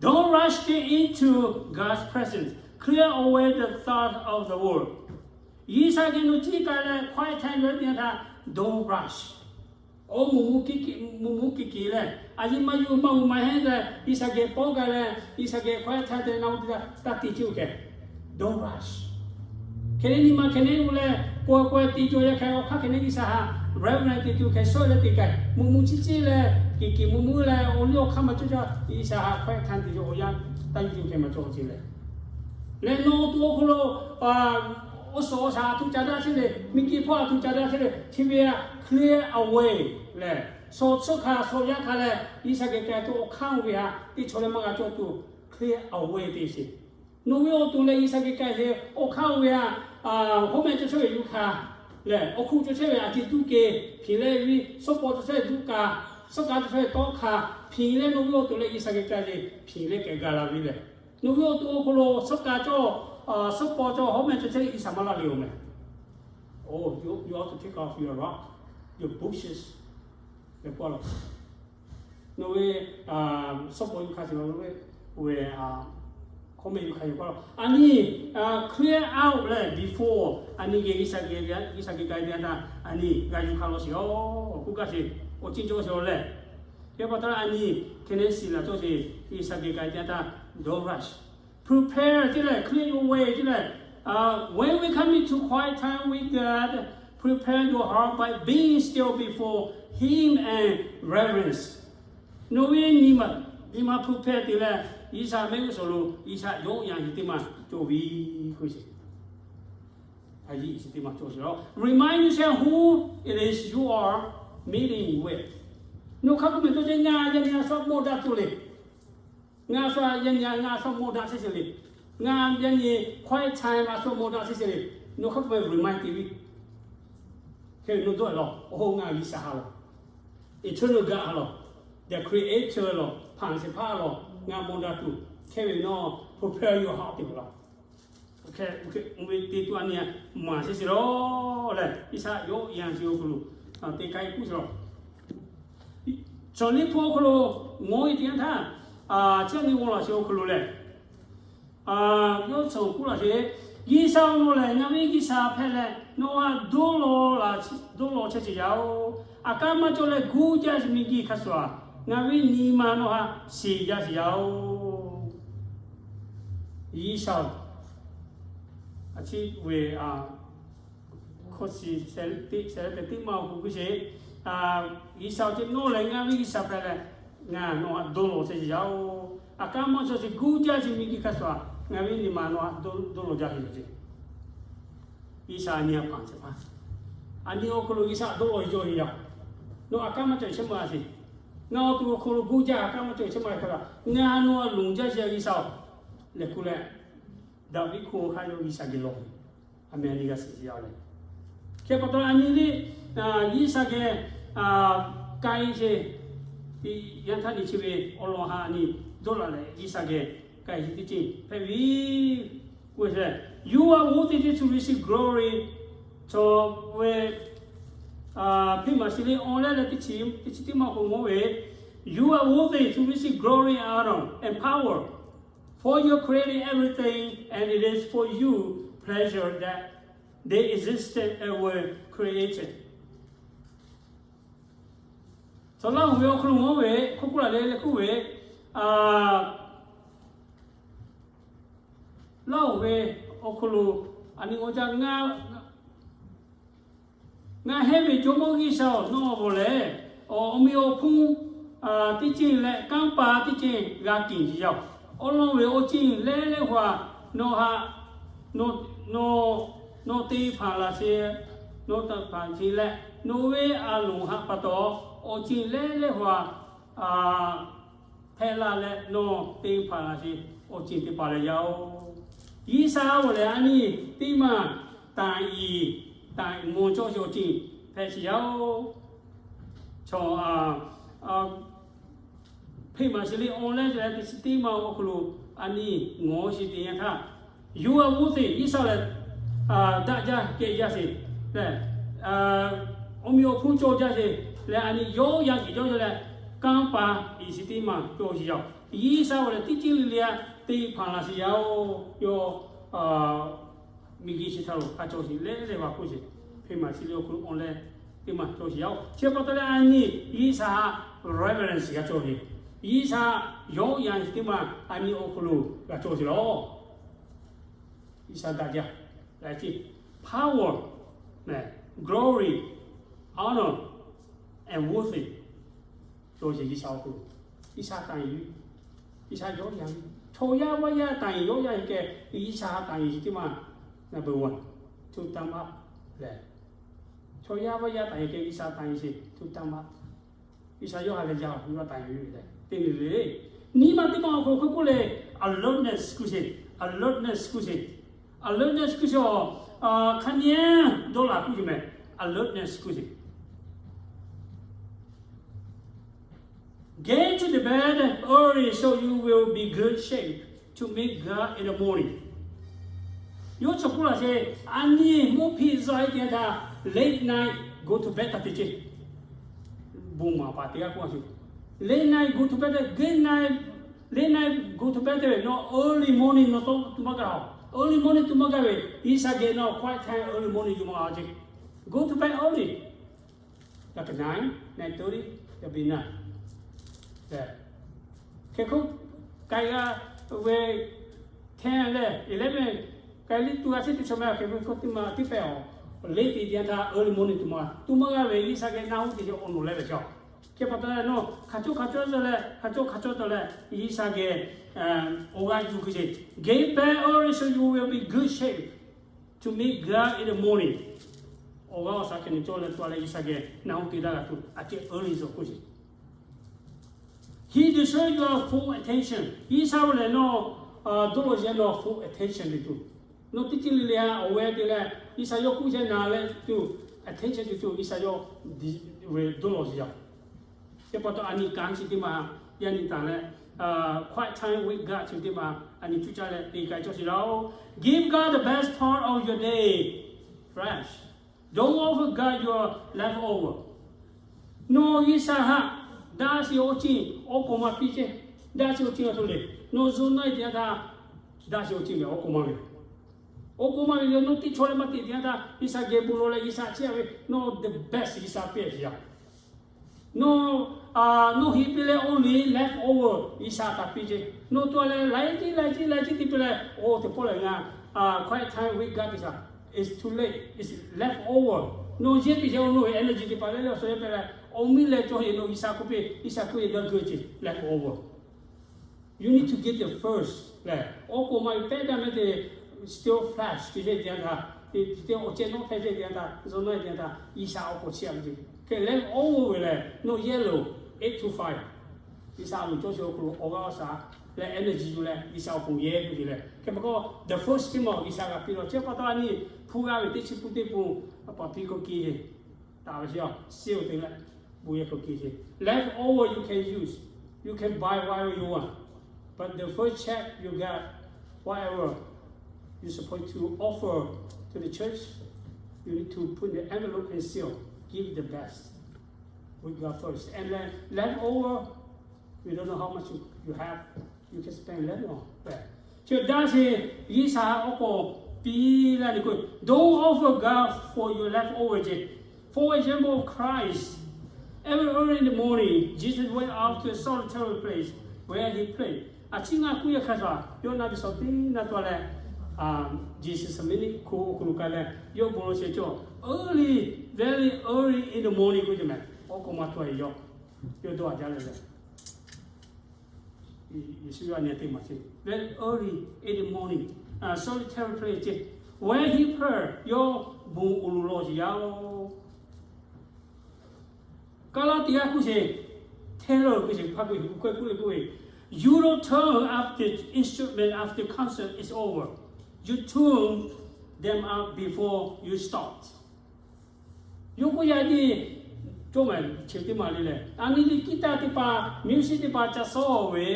don't rush get into God's presence. Clear away the thought of the world. G'uiˬsha geh nawˬ ciˇ k'ai leh quiet time ve teˇ yanˇ htaˇ, don't rush. Oˇ mvuhˇ mvuhˇ kiˇ kiˇ leh, a yiˇ maˇ yuˬ maˇ mvuhˇ maˇ heˆ leh, G'uiˬsha geh pawˆ k'ai leh, G'uiˬsha geh hk'aw htaˇ te na oˇ te taˇ te cuˇ kehˬ, don't rush. Hk'e le nyi ma hk'e le g'uˇ leh, k'aweh k'aweh te cawˬ yaˇ hk'e awˬ hk'aˇ hk'e le G'uiˬsha haꞈ reverence te cuˇ hk'e shawˉ leh te k'ai, mvuhˇ mvuhˇ ciˇ ciˇ leh, kiˬ kiˬ mvuhˇ mvuhˇ leh awˬ liˇ awˬ hk'aˇ maˇ cawˬ caˇ G'uiˬsha haꞈ hk'aw htaˇ te cuˇ awˬ yanˇ taˇ yuˬ cuˇ hk'e maˇ cawˬ ce leh, leh nawˬ awˬ to awˬ hk'aw lo awˬ suhˍ awˬ shaˍ a htoꞈ ca daꞈ chehˇ le, miˬguiˬ hpawˇ a htoꞈ ca daꞈ chehˇ le, chi ve a clear away lehˬ, shaw tsuhˇ hk'a shaw yaˇ hk'a leh G'uiˬsha geh k'ai tuˬ awˬ hk'aˇ oˇ ve htaꞈ teˇ chaw leh maˇ g'a cawˬ tuˬ clear away te sheˍ. Nawˬ ve awˬ to leh G'uiˬsha geh k'ai sheˍ awˬ hk'aˇ oˇ ve htaꞈ hawˉ mehˆ cawˬ chehˇ ve yuˬ hkanˍ lehˬ, awˬ hkuˆ cawˬ chehˇ ve a ciˉ tuˇ ke, hpiˍ leh ve suhˉ paw cawˬ chehˇ ve tuˇ kaˍ, suhˉ kaˍ cawˬ chehˇ ve tawˇ hk'aˇ, hpiˍ leh nawˬ ve awˬ to leh G'uiˬsha geh k'ai sheˍ hpiˍ leh kehˬ ga la ve lehˬ, nawˬ ve awˬ to awˬ hk'aw lo suhˉ kaˍ cawˬ, suhˉ paw cawˬ, hawˉ mehˆ cawˬ chehˇ ve G'uiˬsha maˇ laˇ le-oˬ mehˍ. Oh, you, you ought to take off your rock, your bushes. Leh k'oˆ law, nawˬ ve suhˉ paw yuˬ hkanˍ sheˍ ve, hawˉ mehˆ yuˬ hkanˍ sheˍ k'oˆ law. A nyi clear out leh before a nyi geh G'uiˬsha geh k'ai ve htaˇ a nyi g'a yuˬ hkanˍ law sheˍ-oˬ k'oˆ gaˇ sheˍ. Awˬ ceuˬ cawˬ sheˍ-oˬ lehˬ, chi pa taw a nyi hk'e le shiˍ laˬ cawˬ sheˍ. G'uiˬsha geh k'ai ve htaˇ don't rush. Prepare te leh clear your way te leh, when we come into quiet time with God, prepare your heart by being still before Him and reverence. Nawˬ ve nyi ma, nyi ma prepare te leh, G'uiˬsha mehˆ g'uˇ suhˍ lo G'uiˬsha yawˆ yanˍ sheˍ teˇ maˬ cawˬ ve k'oˆ sheˍ. A yiˇ sheˍ teˇ maˬ cawˬ sheˍ-oˬ. Remind yourself who it is you are meeting with. Nawˬ hk'a peu-eˬ mehˍ dawˇ ceh ngaˬ yaˇ nyi a suhˉ mawˇ daꞈ tuˬ le. Ngaˬ suhˉ yaˇ nyi a ngaˬ suhˉ mawˇ daꞈ chehˇ sheˍ le. Ngaˬ yaˇ nyi quiet time a suhˉ mawˇ daꞈ chehˇ sheˍ le. Nawˬ hk'a peu-eˬ mehˍ remind te ve. Hk'e ve nawˬ dawˇ-e law, oˇ ngaˬ G'uiˬsha ha law, eternal God ha law, the creator law, hpanˍ shehˍ hpaˇ law, ngaˬ mawˇ daꞈ tuˬ. Hk'e ve nawˬ prepare your heart te law. Oˇ hk'e, oˇ hk'e, oˇ ve te tuˬ a nyi maˍ chehˇ sheˍ law leh, G'uiˬsha yawˆ yanˍ sheˍ awˬ hk'aw lo te k'ai k'oˆ sheˍ law. Chaw liˇ hpu awˬ hk'aw lo ngawˬ-e teˇ yanˇ htaˇ, chi a nyi g'aw laˬ sheˍ awˬ hk'aw lo lehˬ, yawˇ chaw k'oˆ laˬ sheˍ, G'uiˬsha-oˬ, nawˬ lehˬ ngaˬ ve G'uiˬsha hpehꞈ leh nawˬ haꞈ dawˇ law chehˇ sheˍ yaˇ-oˬ. Aꞈ kaˉ maˇ cawˬ leh guˇ jaˇ sheˍ miˬguiˬ hk'a shuˍ-aˬ, ngaˬ ve nyi ma nawˬ haꞈ shiˍ jaˇ sheˍ yaˇ-oˬ. G'uiˬsha-oˬ, a chi ve hkawˇ shiˍ tehꞈ tehꞈ teˇ maˇ awˬ hk'aw k'oˆ sheˍ, G'uiˬsha-oˬ, nawˬ lehˬ ngaˬ ve G'uiˬsha hpehꞈ leh, ngaˬ nawˬ haꞈ dawˇ law chehˇ sheˍ yaˇ-oˬ. Aꞈ kaˉ maˇ cawˬ sheˍ guˇ jaˇ sheˍ miˬguiˬ hk'a shuˍ-aˬ, ngaˬ ve nyi ma nawˬ haꞈ dawˇ law jaˇ sheˍ yaˇ-oˬ. G'uiˬsha nyi a hpanˍ shehˍ hpaˇ, a nyi awˬ hk'aw lo G'uiˬsha dawˇ law jaˇ sheˍ yaˇ. Nawˬ aꞈ kaˉ maˇ cawˬ sheˍ maˇ sheˍ. Ngaˬ awˬ to awˬ hk'aw lo guˇ jaˇ aꞈ kaˉ maˇ cawˬ sheˍ maˇ hk'a la, ngaˬ nawˬ haꞈ lonˍ jaˇ sheˍ yaˇ G'uiˬsha-oˬ. Leh k'oˆ leh, Daˍviˆ hkunˉ hawˉ hk'aˇ yawˇ G'uiˬsha geh lawˬ ve, a mehˍ a nyi g'a shiˍ sheˍ yaˇ leh, hk'e pa taw a nyi le, G'uiˬsha geh k'ai ce, yaˇ htaˇ nyi chi ve awˬ lawn ha nyi dawˇ laˬ leh G'uiˬsha geh k'ai ce teˇ ceuˬ hpehꞈ ve k'o, You are worthy to receive glory. Chaw ve hpeˇ maˍ shiˍ le awˬ leh leh teˇ chi teˇ maˇ k'o mawˇ ve, You are worthy to receive glory, honor, and power, for you created everything, and it is for you pleasure that they existed and were created. Chaw Laˇhuˍ ve awˬ hk'aw lo mawˇ ve hk'oˆ k'oˆ laˬ le leh k'oˆ ve, Laˇhuˍ ve awˬ hk'aw lo a nyi awˬ jaˇ, Ngaˬ hehnˇ ve Jawˇmawˇ G'uiˬsha-oˬ, nawˬ ve lehˬ awˬ meꞈ awˬ hponˇ teˇ ceuˬ leh kanˇ paˍ teˇ ceuˬ g'a tiˍ ce yaˇ-oˬ. Awˬ lawn ve awˬ ceuˬ leh leh haꞈ nawˬ haꞈ nawˬ te hpanˍ laˬ sheˍ. Nawˬ te hpanˍ sheˍ leh nawˬ ve a loˍ haꞈ pa taw awˬ ceuˬ leh leh haꞈ hpehꞈ la leh nawˬ te hpanˍ laˬ sheˍ. Awˬ ceuˬ teˇ hpaˍ lehˬ yaˇ-oˬ, G'uiˬsha-oˬ lehˬ a nyi teˇ maˬ tanˍ iˍ tanˍ mawˬ cawˇ sheˍ awˬ ceuˬ hpehꞈ sheˍ yaˇ-oˬ. Chaw hpeˇ maˍ shiˍ le awˬ leh leh teˇ chi teˇ maˇ awˬ hk'aw lo a nyi ngawˬ sheˍ teˇ yanˇ htaˇ, Yawˇ a g'uˇ teꞈ G'uiˬsha lehˬ daꞈ jaˇ kehˬ jaˇ sheˍ lehˬ, awˬ meꞈ awˬ hponˇ cawˇ jaˇ sheˍ lehˬ, a nyi yawˇ yanˇ kehˬ cawˇ jaˇ leh, kanˇ paˍ iˍ shiˍ teˇ maˬ cawˇ sheˍ yaˇ-oˬ. G'uiˬsha-oˬ lehˬ teˇ ceuˬ le le-a te hpanˍ laˬ sheˍ yaˇ-oˬ. Yawˇ miˬguiˬ chi htaꞈ lo hk'a cawˇ sheˍ leh leh va hk'oˆ sheˍ, hpeˇ maˍ shiˍ le awˬ hk'aw lo awˬ leh teˇ maˬ cawˇ sheˍ yaˇ-oˬ. Chi pa taw leh a nyi G'uiˬsha htaꞈ reverence g'a cawˇ ve, G'uiˬsha yawˇ yanˇ teˇ maˬ a nyi awˬ hk'aw lo g'a cawˇ sheˍ laˬ. G'uiˬsha daꞈ jaˇ leh, power, glory, honor, and worthy cawˇ sheˍ G'uiˬsha awˬ hk'aw lo. G'uiˬsha tanˍ yuˬ, G'uiˬsha yawˇ yanˇ, chaw yaˇ vaˇ yaˇ tanˍ yuˬ yawˇ yanˇ kehˬ, G'uiˬsha tanˍ yuˬ sheˍ teˇ maˬ number one, to time up leh, chaw yaˇ vaˇ yaˇ tanˍ yuˬ kehˬ G'uiˬsha tanˍ yuˬ sheˍ to time up. G'uiˬsha yawˇ ha leh jaˇ, yawˇ tanˍ yuˬ leh te le le. Nyi ma teˇ maˬ awˬ hk'aw lo hk'e k'oˆ le, alertness k'oˆ sheˍ, alertness k'oˆ sheˍ, alertness k'oˆ sheˍ-oˬ, hk'a nyi dawˇ laˬ k'oˆ sheˍ meh, alertness k'oˆ sheˍ. Get to the bed early so you will be good shape to meet God in the morning. Yawˇ chaw k'oˆ laˬ sheˍ, a nyi mvuhˇ hpiˇ zaˇ e te htaˇ, late night go to bed taˇ te ce. Bon maˍ paˍ teˇ g'aˇ k'oˆ sheˍ, late night go to bed, late night, late night go to bed te ve, nawˬ early morning nawˬ to maˇ gaˇ-oˬ. Early morning to maˇ gaˇ ve, G'uiˬsha geh nawˬ quiet time early morning yuˬ maˇ g'a ce. Go to bed early. Yaꞈ hk'aˇ nine, nine thirty, yaꞈ hk'aˇ nine. Hk'e k'oˆ, k'ai g'a ve ten leh eleven, k'ai liˇ tuˬ g'a sheˍ teˇ chaw meh hk'e ve k'oˆ teˇ maˬ tiˉ pehˍ-oˬ. Late te te htaˇ early morning to maˇ, to maˇ g'a ve G'uiˬsha geh naˆ hoˉ te sheˍ awˬ nawˬ leh ve chaw. Hk'e pa taw leh nawˬ hk'a cawˇ hk'a cawˇ cawˇ leh hk'a cawˇ hk'a cawˇ cawˇ leh G'uiˬsha geh awˬ g'aˇ yuˬ hk'e sheˍ. Get back early so you will be good shape to meet God in the morning. Awˬ g'aˇ awˬ shaˍ hk'e nyi cawˇ leh to leh G'uiˬsha geh naˆ hoˉ te daˇ g'a tuˬ a ceh early suh k'oˆ sheˍ. He deserves your full attention. G'uiˬsha-oˬ lehˬ nawˬ dawˇ law yehˬ nawˬ full attention te tuˬ, nawˬ teˇ ceuˬ le le-a awˬ g'aˇ te leh G'uiˬsha yawˇ k'oˆ yehˬ na leh tuˬ, attention te tuˬ G'uiˬsha yawˇ dawˇ law yehˬ. Hk'e pa taw a nyi kanˉ chi teˇ maˬ yaˇ nyi taˍ leh, quiet time with God chi teˇ maˬ a nyi cuˇ caˇ leh te k'ai cawˇ sheˍ laˬ-oˬ. Give God the best part of your day fresh. Don't overguard your leftover. Nawˬ G'uiˬsha htaꞈ daꞈ sheˍ awˬ ceuˬ awˬ k'oˍ maˇ piˇ ce. Daꞈ sheˍ awˬ ceuˬ a htoꞈ le. Nawˬ zuhꞈ naˆ e te htaˇ daꞈ sheˍ awˬ ceuˬ lehˬ awˬ k'oˍ maˇ ve, awˬ k'oˍ maˇ ve, nawˬ teˇ chaw leh maˇ te te htaˇ G'uiˬsha geh bon lawˬ leh G'uiˬsha chehˇ ve, nawˬ the best G'uiˬsha piˇ sheˍ yaˇ. Nawˬ, nawˬ heˍ piˇ leh awˬ liˇ leftover G'uiˬsha htaꞈ piˇ ce. Nawˬ to leh laiˉ ceuˬ laiˉ ceuˬ laiˉ ceuˬ te piˇ leh, oˇ teˇ pawˆ leh ngaˬ quiet time with God te htaꞈ, it's too late, it's leftover. Nawˬ yehˇ piˇ sheˍ awˬ nawˬ ve energy teˇ hpaˍ leh leh awˬ suhˍ yehˇ piˇ leh, awˬ miˇ leh cawˇ sheˍ nawˬ G'uiˬsha k'oˆ piˇ, G'uiˬsha k'oˆ yehˬ daˇ geuˆ ce leftover. You need to get the first lehˬ, awˬ k'oˍ maˇ ve pehˉ daꞈ meh te, still fresh te te te htaˇ, te awˬ cehˇ nawˉ hpehˇ te te htaˇ, zuhꞈ naˆ e te htaˇ G'uiˬsha awˬ k'oˍ chehˇ a ve ce. Hk'e leftover ve lehˬ nawˬ yehˇ loˬ, eight to five. G'uiˬsha a loˍ cawˇ sheˍ awˬ hk'aw lo awˬ g'aˇ awˬ shaˍ leh energy yuˬ leh G'uiˬsha awˬ k'oˍ yehˇ k'oˆ ve lehˬ, hk'e pa taw the first thing ma G'uiˬsha g'a piˇ law. Chi pa taw a nyi hpu g'a ve teˇ chi pun teˇ pun a paˍ piˇ k'oˆ kiˇ ve Taˍ ve chi a, sale te leh, bon yehˬ hk'aw ke ce. Leftover you can use, you can buy whatever you want, but the first check you get, whatever you supposed to offer to the church, you need to put in the envelope and seal. Give the best. We got first, and then leftover, we don't know how much you, you have. You can spend less on. Chi daꞈ ce, G'uiˬ sha awˬ k'oˍ piˇ laˇ ve k'o, don't offer God for your leftover ce. For example, Christ, every early in the morning, Jesus went out to a solitary place where he prayed. A ciˉ ngaˇ kuˉ yaˇ hk'a shuˍ yawˇ na ve shawˍ teˇ na taw leh, Gethsemane hko awˬ hk'aw lo k'ai leh yawˇ bon lawˬ shehˍ cawˬ. Early, very early in the morning k'oˆ ce mehˬ. Awˬ k'oˍ ma taw e yawˇ, yawˇ dawˇ a jaˇ leh leh Yeˍsuˆ yawˇ a nyi teˇ maˬ ce. Very early in the morning, solitary place ce. Where he prayed, yawˇ bon uˬ loˍ lawˬ sheˍ yaˇ-oˬ. Kaˇlaˇtiˆ yaˇ kuˇ sheˍ, tailor kuˇ sheˍ, hpa kuˬ kuˇ k'oˆ ve, You don't turn up the instrument after concert is over. You tune them up before you start. Yawˇ k'oˆ yaˇ nyi, cawˇ maˬ chi teˇ maˬ le lehˬ, a nyi liꞈ guitar teˇ hpaˍ, music teˇ hpaˍ ca sawˉ ve,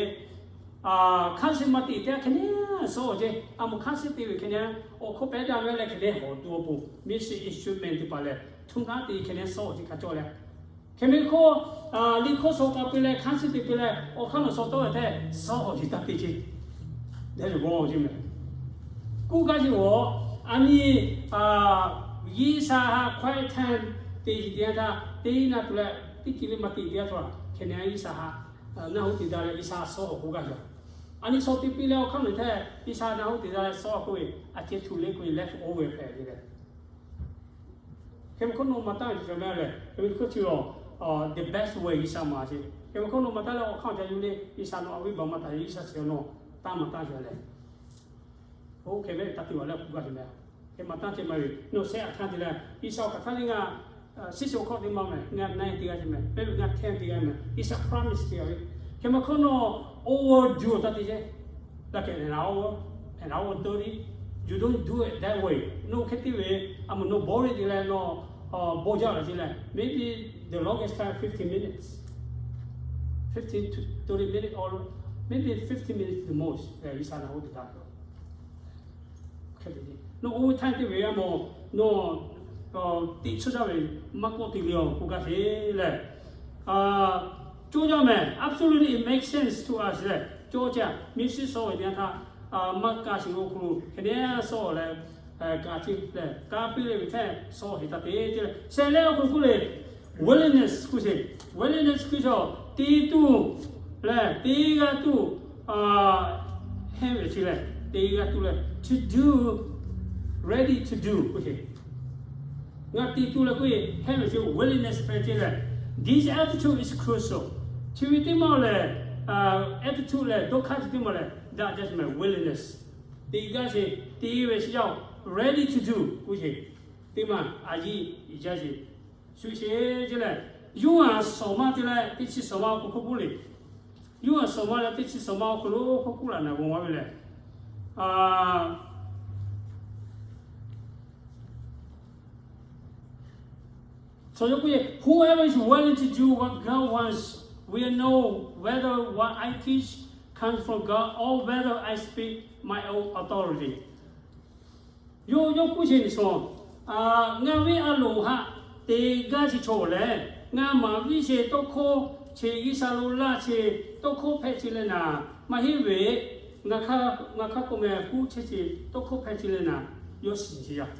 concert maˇ te teˇ g'aˇ hk'e le sawˉ ce. A moˍ concert te ve hk'e le, awˬ hkawˇ pehˉ daꞈ ve leh hk'e le hawˬ tuˬ awˬ pon music instrument teˇ hpaˍ lehˬ, htu naˉ te hk'e le sawˉ ce hk'a cawˇ leh, hk'e ve hk'oˆ, liꞈ hkawˇ shaw k'a piˇ leh, concert te piˇ leh, awˬ hk'aˇ nawˬ shaw tawˆ ve htaˇ sawˉ awˬ ce taˇ te ce. Leh ve g'awˇ ce mehˬ. Kuˇ gaˇ ce g'awˬ, a nyi G'uiˬ sha haꞈ quiet time te shiˍ teˇ yanˇ htaˇ, teˇ naˆ tuˬ leh teˇ ceuˬ le maˇ te teˇ yanˇ htaˇ, hk'e le G'uiˬ sha haꞈ naˆ hoˉ te daꞈ leh G'uiˬ sha sawˉ awˬ k'oˆ gaˇ yaˇ. A nyi shaw te piˇ leh awˬ hk'aˇ nawˬ htaˇ G'uiˬ sha naˆ hoˉ te daꞈ leh sawˉ k'oˆ ve, a ceh htu le k'oˆ ve leftover hpehꞈ ve leh Hk'e meh hk'oˆ nawˬ maˍ taˇ ve chi cawˬ meh lehˬ, hk'e meh hk'oˆ chi a, the best way G'uiˬ sha maˍ ce. Hk'e meh hk'oˆ nawˬ maˍ taˇ leh awˬ hk'aˇ awˬ ca yuˬ le, G'uiˬ sha nawˬ a viˉ baˬ maˇ taˍ, G'uiˬ sha chi nawˬ taˇ maˍ taˇ ve lehˬ, oˇ hk'e ve taˇ te ve leh k'oˆ gaˇ ce meh. Hk'e maˍ taˇ ce maˇ ve, nawˬ shehˆ a htaˇ te leh G'uiˬ sha awˬ hk'aˬ htaˇ le ngaˬ six o'clock teˇ maˇ meh, ngaˬ nine teˇ g'aˇ ce meh, pehˉ ve ngaˬ ten teˇ g'aˇ meh, G'uiˬ sha promise te ve. Hk'e meh hk'oˆ nawˬ overdo taˇ te ce. Laˇ kehˬ an hour, an hour thirty, you don't do it that way. Nawˬ hk'e te ve, a moˍ nawˬ boring te leh nawˬ bon jaˇ la ce leh, maybe the longest time fifteen minutes, fifteen to thirty minutes, or maybe fifteen minutes the most. G'uiˬ sha naˆ hoˉ te daꞈ Nawˬ overtime te ve a moˍ, nawˬ teꞈ chiˇ jaˇ ve maˇ kawˆ te le awˬ k'oˆ gaˇ ce lehˬ, cawˇ jaˇ meh. Absolutely, it makes sense to us lehˬ, cawˇ ce. Miˇ shiˉ sawˉ ve teˇ yanˇ htaˇ, maˇ ka shiˍ ve awˬ hk'aw lo hk'e le sawˉ leh, ka ce lehˬ, ka piˇ le ve htaˇ sawˉ heˍ taˇ te ce lehˬ, shehˍ leh awˬ hk'aw lo k'oˆ le, willingness k'oˆ ce. Willingness k'oˆ ce, te tuˬ lehˬ, teˇ g'aˇ tuˬ, heˆ ve ce lehˬ, teˇ g'aˇ tuˬ lehˬ, to do, ready to do k'oˆ ce. Ngaˬ te tuˬ leh k'oˆ ve, heˆ ve ce, willingness hpehꞈ ce lehˬ, this attitude is crucial. Chi ve teˇ maˬ lehˬ, attitude lehˬ dawˇ hk'aˇ ce teˇ maˬ lehˬ, that just means willingness. Teˇ g'aˇ ce, te ve chi yaˇ, ready to do k'oˆ ce. Teˇ maˬ a yiˇ jaˇ ce. Shu sheˍ ce lehˬ, Yoˇhanˬ shawˍ maˇ te leh teˇ chi shawˍ maˇ awˬ hk'aw lo k'oˆ k'oˆ le. Yoˇhanˬ shawˍ maˇ leh teˇ chi shawˍ maˇ awˬ hk'aw lo k'oˆ k'oˆ laˬ naˬ g'awˬ maˇ ve lehˬ, Whoever is willing to do what God wants will know whether what I teach comes from God or whether I speak my own authority. Yawˇ yawˇ k'oˆ sheˍ ve chaw, ngaˬ ve a loˍ haꞈ te gaˇ chi chaw lehˬ, ngaˬ maˍ viˇ sheˍ tawˇ hkawˇ chi G'uiˬ sha lo laˇ chi tawˇ hkawˇ hpehꞈ chi leh naˍ, maˇ heˆ ve, ngaˬ hk'aˇ k'o meh k'oˆ chehˇ chi tawˇ hkawˇ hpehꞈ chi leh naˍ, yawˇ shiˍ sheˍ yaˇ.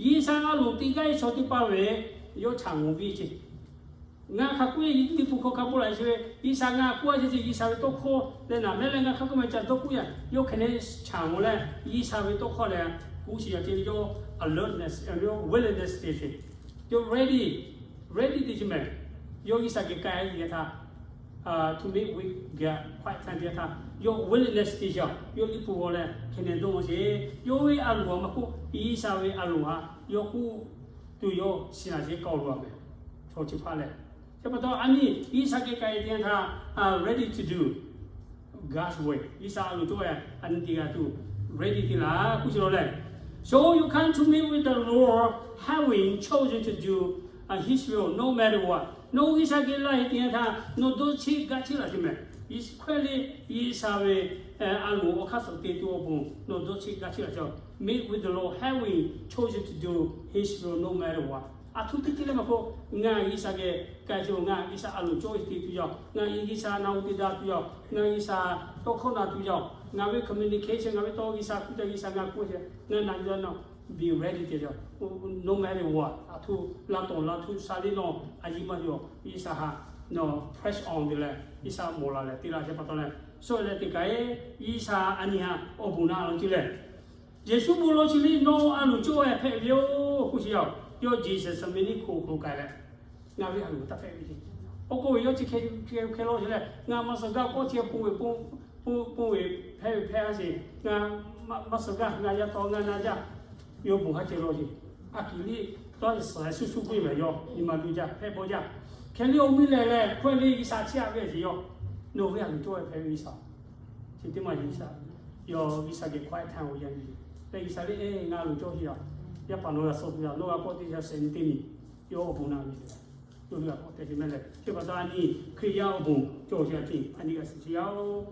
G'uiˬ sha a loˍ te gaˇ ve chaw teˇ hpaˍ ve, yawˇ chaꞈ ngawˬ viˇ ce. Ngaˬ hk'a k'oˆ e, Liꞈ hpu hk'aw hk'a k'oˆ laꞈ e chi ve, G'uiˬ sha ngaˬ k'oˆ a ce ce, G'uiˬ sha ve tawˇ hkawˇ leh naˍ mehˉ leh ngaˬ hk'a k'oˆ meh ca dawˇ k'oˆ yaˇ, yawˇ hk'e le chaꞈ ngawˬ leh G'uiˬ sha ve tawˇ hkawˇ leh k'oˆ sheˍ yaˇ ce, yawˇ alertness, yawˇ willingness te sheˍ. Yawˇ ready, ready te chi meh. Yawˇ G'uiˬ sha geh k'ai ve htaꞈ, to meet with God quiet time te htaꞈ yawˇ willingness te sheˍ. Yawˇ Liꞈ hpu g'aw leh hk'e ne dawˇ sheˍ. Yawˇ ve a loˍ a maˇ k'oˆ, G'uiˬ sha ve a loˍ a yawˇ k'oˆ tuˬ yawˇ shiˍ naˍ sheˍ k'aoˍ loˍ a meh. Chaw chi hpaˇ lehˬ, chi pa taw a nyi G'uiˬ sha geh k'ai te htaꞈ ready to do God's way. G'uiˬ sha a loˍ cawˇ ve a nyi te g'a tuˬ ready te laˬ k'oˆ sheˍ la lehˬ, So you come to meet with the Lord having chosen to do His will, no matter what. Nawˬ hui G'uiˬsha geh la-e te htaˇ, nawˬ dawˇ cheˆ gaˇ cheˆ laꞈ te mehˍ. Hkawehˇ le, G'uiˬsha ve a loˍ awˬ hk'aˇ suh te tuˬ awˬ bon nawˬ dawˇ cheˆ gaˇ cheˆ laꞈ te. Meet with the Lord, having chosen to do His will no matter what. Aˬ htoꞈ teˇ ceuˬ leh maˇ k'oˆ, ngaˬ G'uiˬsha geh k'ai tuˬ, ngaˬ G'uiˬsha a loˍ cawˇ te tuˬ yaˇ, ngaˬ G'uiˬsha na oˇ te daꞈ tuˬ yaˇ, ngaˬ G'uiˬsha tawˇ hkawˇ na tuˬ yaˇ, ngaˬ ve communication, ngaˬ ve tawˇ G'uiˬsha hkuˇ te G'uiˬsha ngaˬ k'oˆ te, ngaˬ na yuˬ yaˇ nawˬ be ready te yaˇ. No matter what, aˬ htoꞈ la tawˍ la htoꞈ sha le nawˬ a yiˇ maˇ yaw, G'uiˬsha htaꞈ nawˬ press on te leh G'uiˬsha mawˬ la leh te la sheˍ pa taw leh, sawˆ leh teˇ kaꞈ-e, G'uiˬsha a nyi ha awˬ bon naꞈ law ceˇ leh, Yeˍsuˆ bon lawˬ chi le nawˬ a loˍ cawˇ-e hpehꞈ ve yoˬ k'oˆ sheˍ yaˇ. Yawˇ Gethsemane hk'oˆ lo k'ai leh, ngaˬ ve a loˍ taˇ hpehꞈ ve ceˇ. Oˇ k'oˆ ve yawˇ chi hk'e hk'e lawˬ sheˍ leh, ngaˬ maˇ suh gaˇ k'awꞈ chi pon ve pon ve hpehꞈ ve hpehꞈ a sheˍ, ngaˬ maˇ suh gaˇ, ngaˬ yaˇ taw ngaˬ na jaˇ. Yawˇ bon haˉ ceh lawˬ sheˍ. A kiˬ liˇ tawˇ suhˍ suhˉ suhˉ k'oˆ ve mehˍ, yawˇ nyi ma luˬ jaˇ, hpehꞈ bawˆ jaˇ. Hk'e le awˬ miˇ lehˬ leh hkawehˇ le G'uiˬsha chiˇ aꞈ ve sheˍ yaˇ. Nawˬ ve a loˍ cawˇ-e hpehꞈ ve G'uiˬsha chi teˇ maˬ G'uiˬsha, yawˇ G'uiˬsha geh hkawehˇ htaˇ oˇ yaˇ nyi leh G'uiˬsha le, ngaˬ a loˍ cawˇ sheˍ yaˇ. Yaˇ paˍ nawˬ g'a suh tuˬ yaˇ, nawˬ g'a k'awꞈ te yaˇ shehˍ nyi teˇ nyi, yawˇ awˬ bon naꞈ ve yoˬ. Yawˇ ve a k'awꞈ te te mehˍ leh, chi pa taw a nyi Hkriꞈ yaˇ awˬ bon cawˇ sheˍ a tiˉ a nyi g'a suh sheˍ yaˇ-oˬ.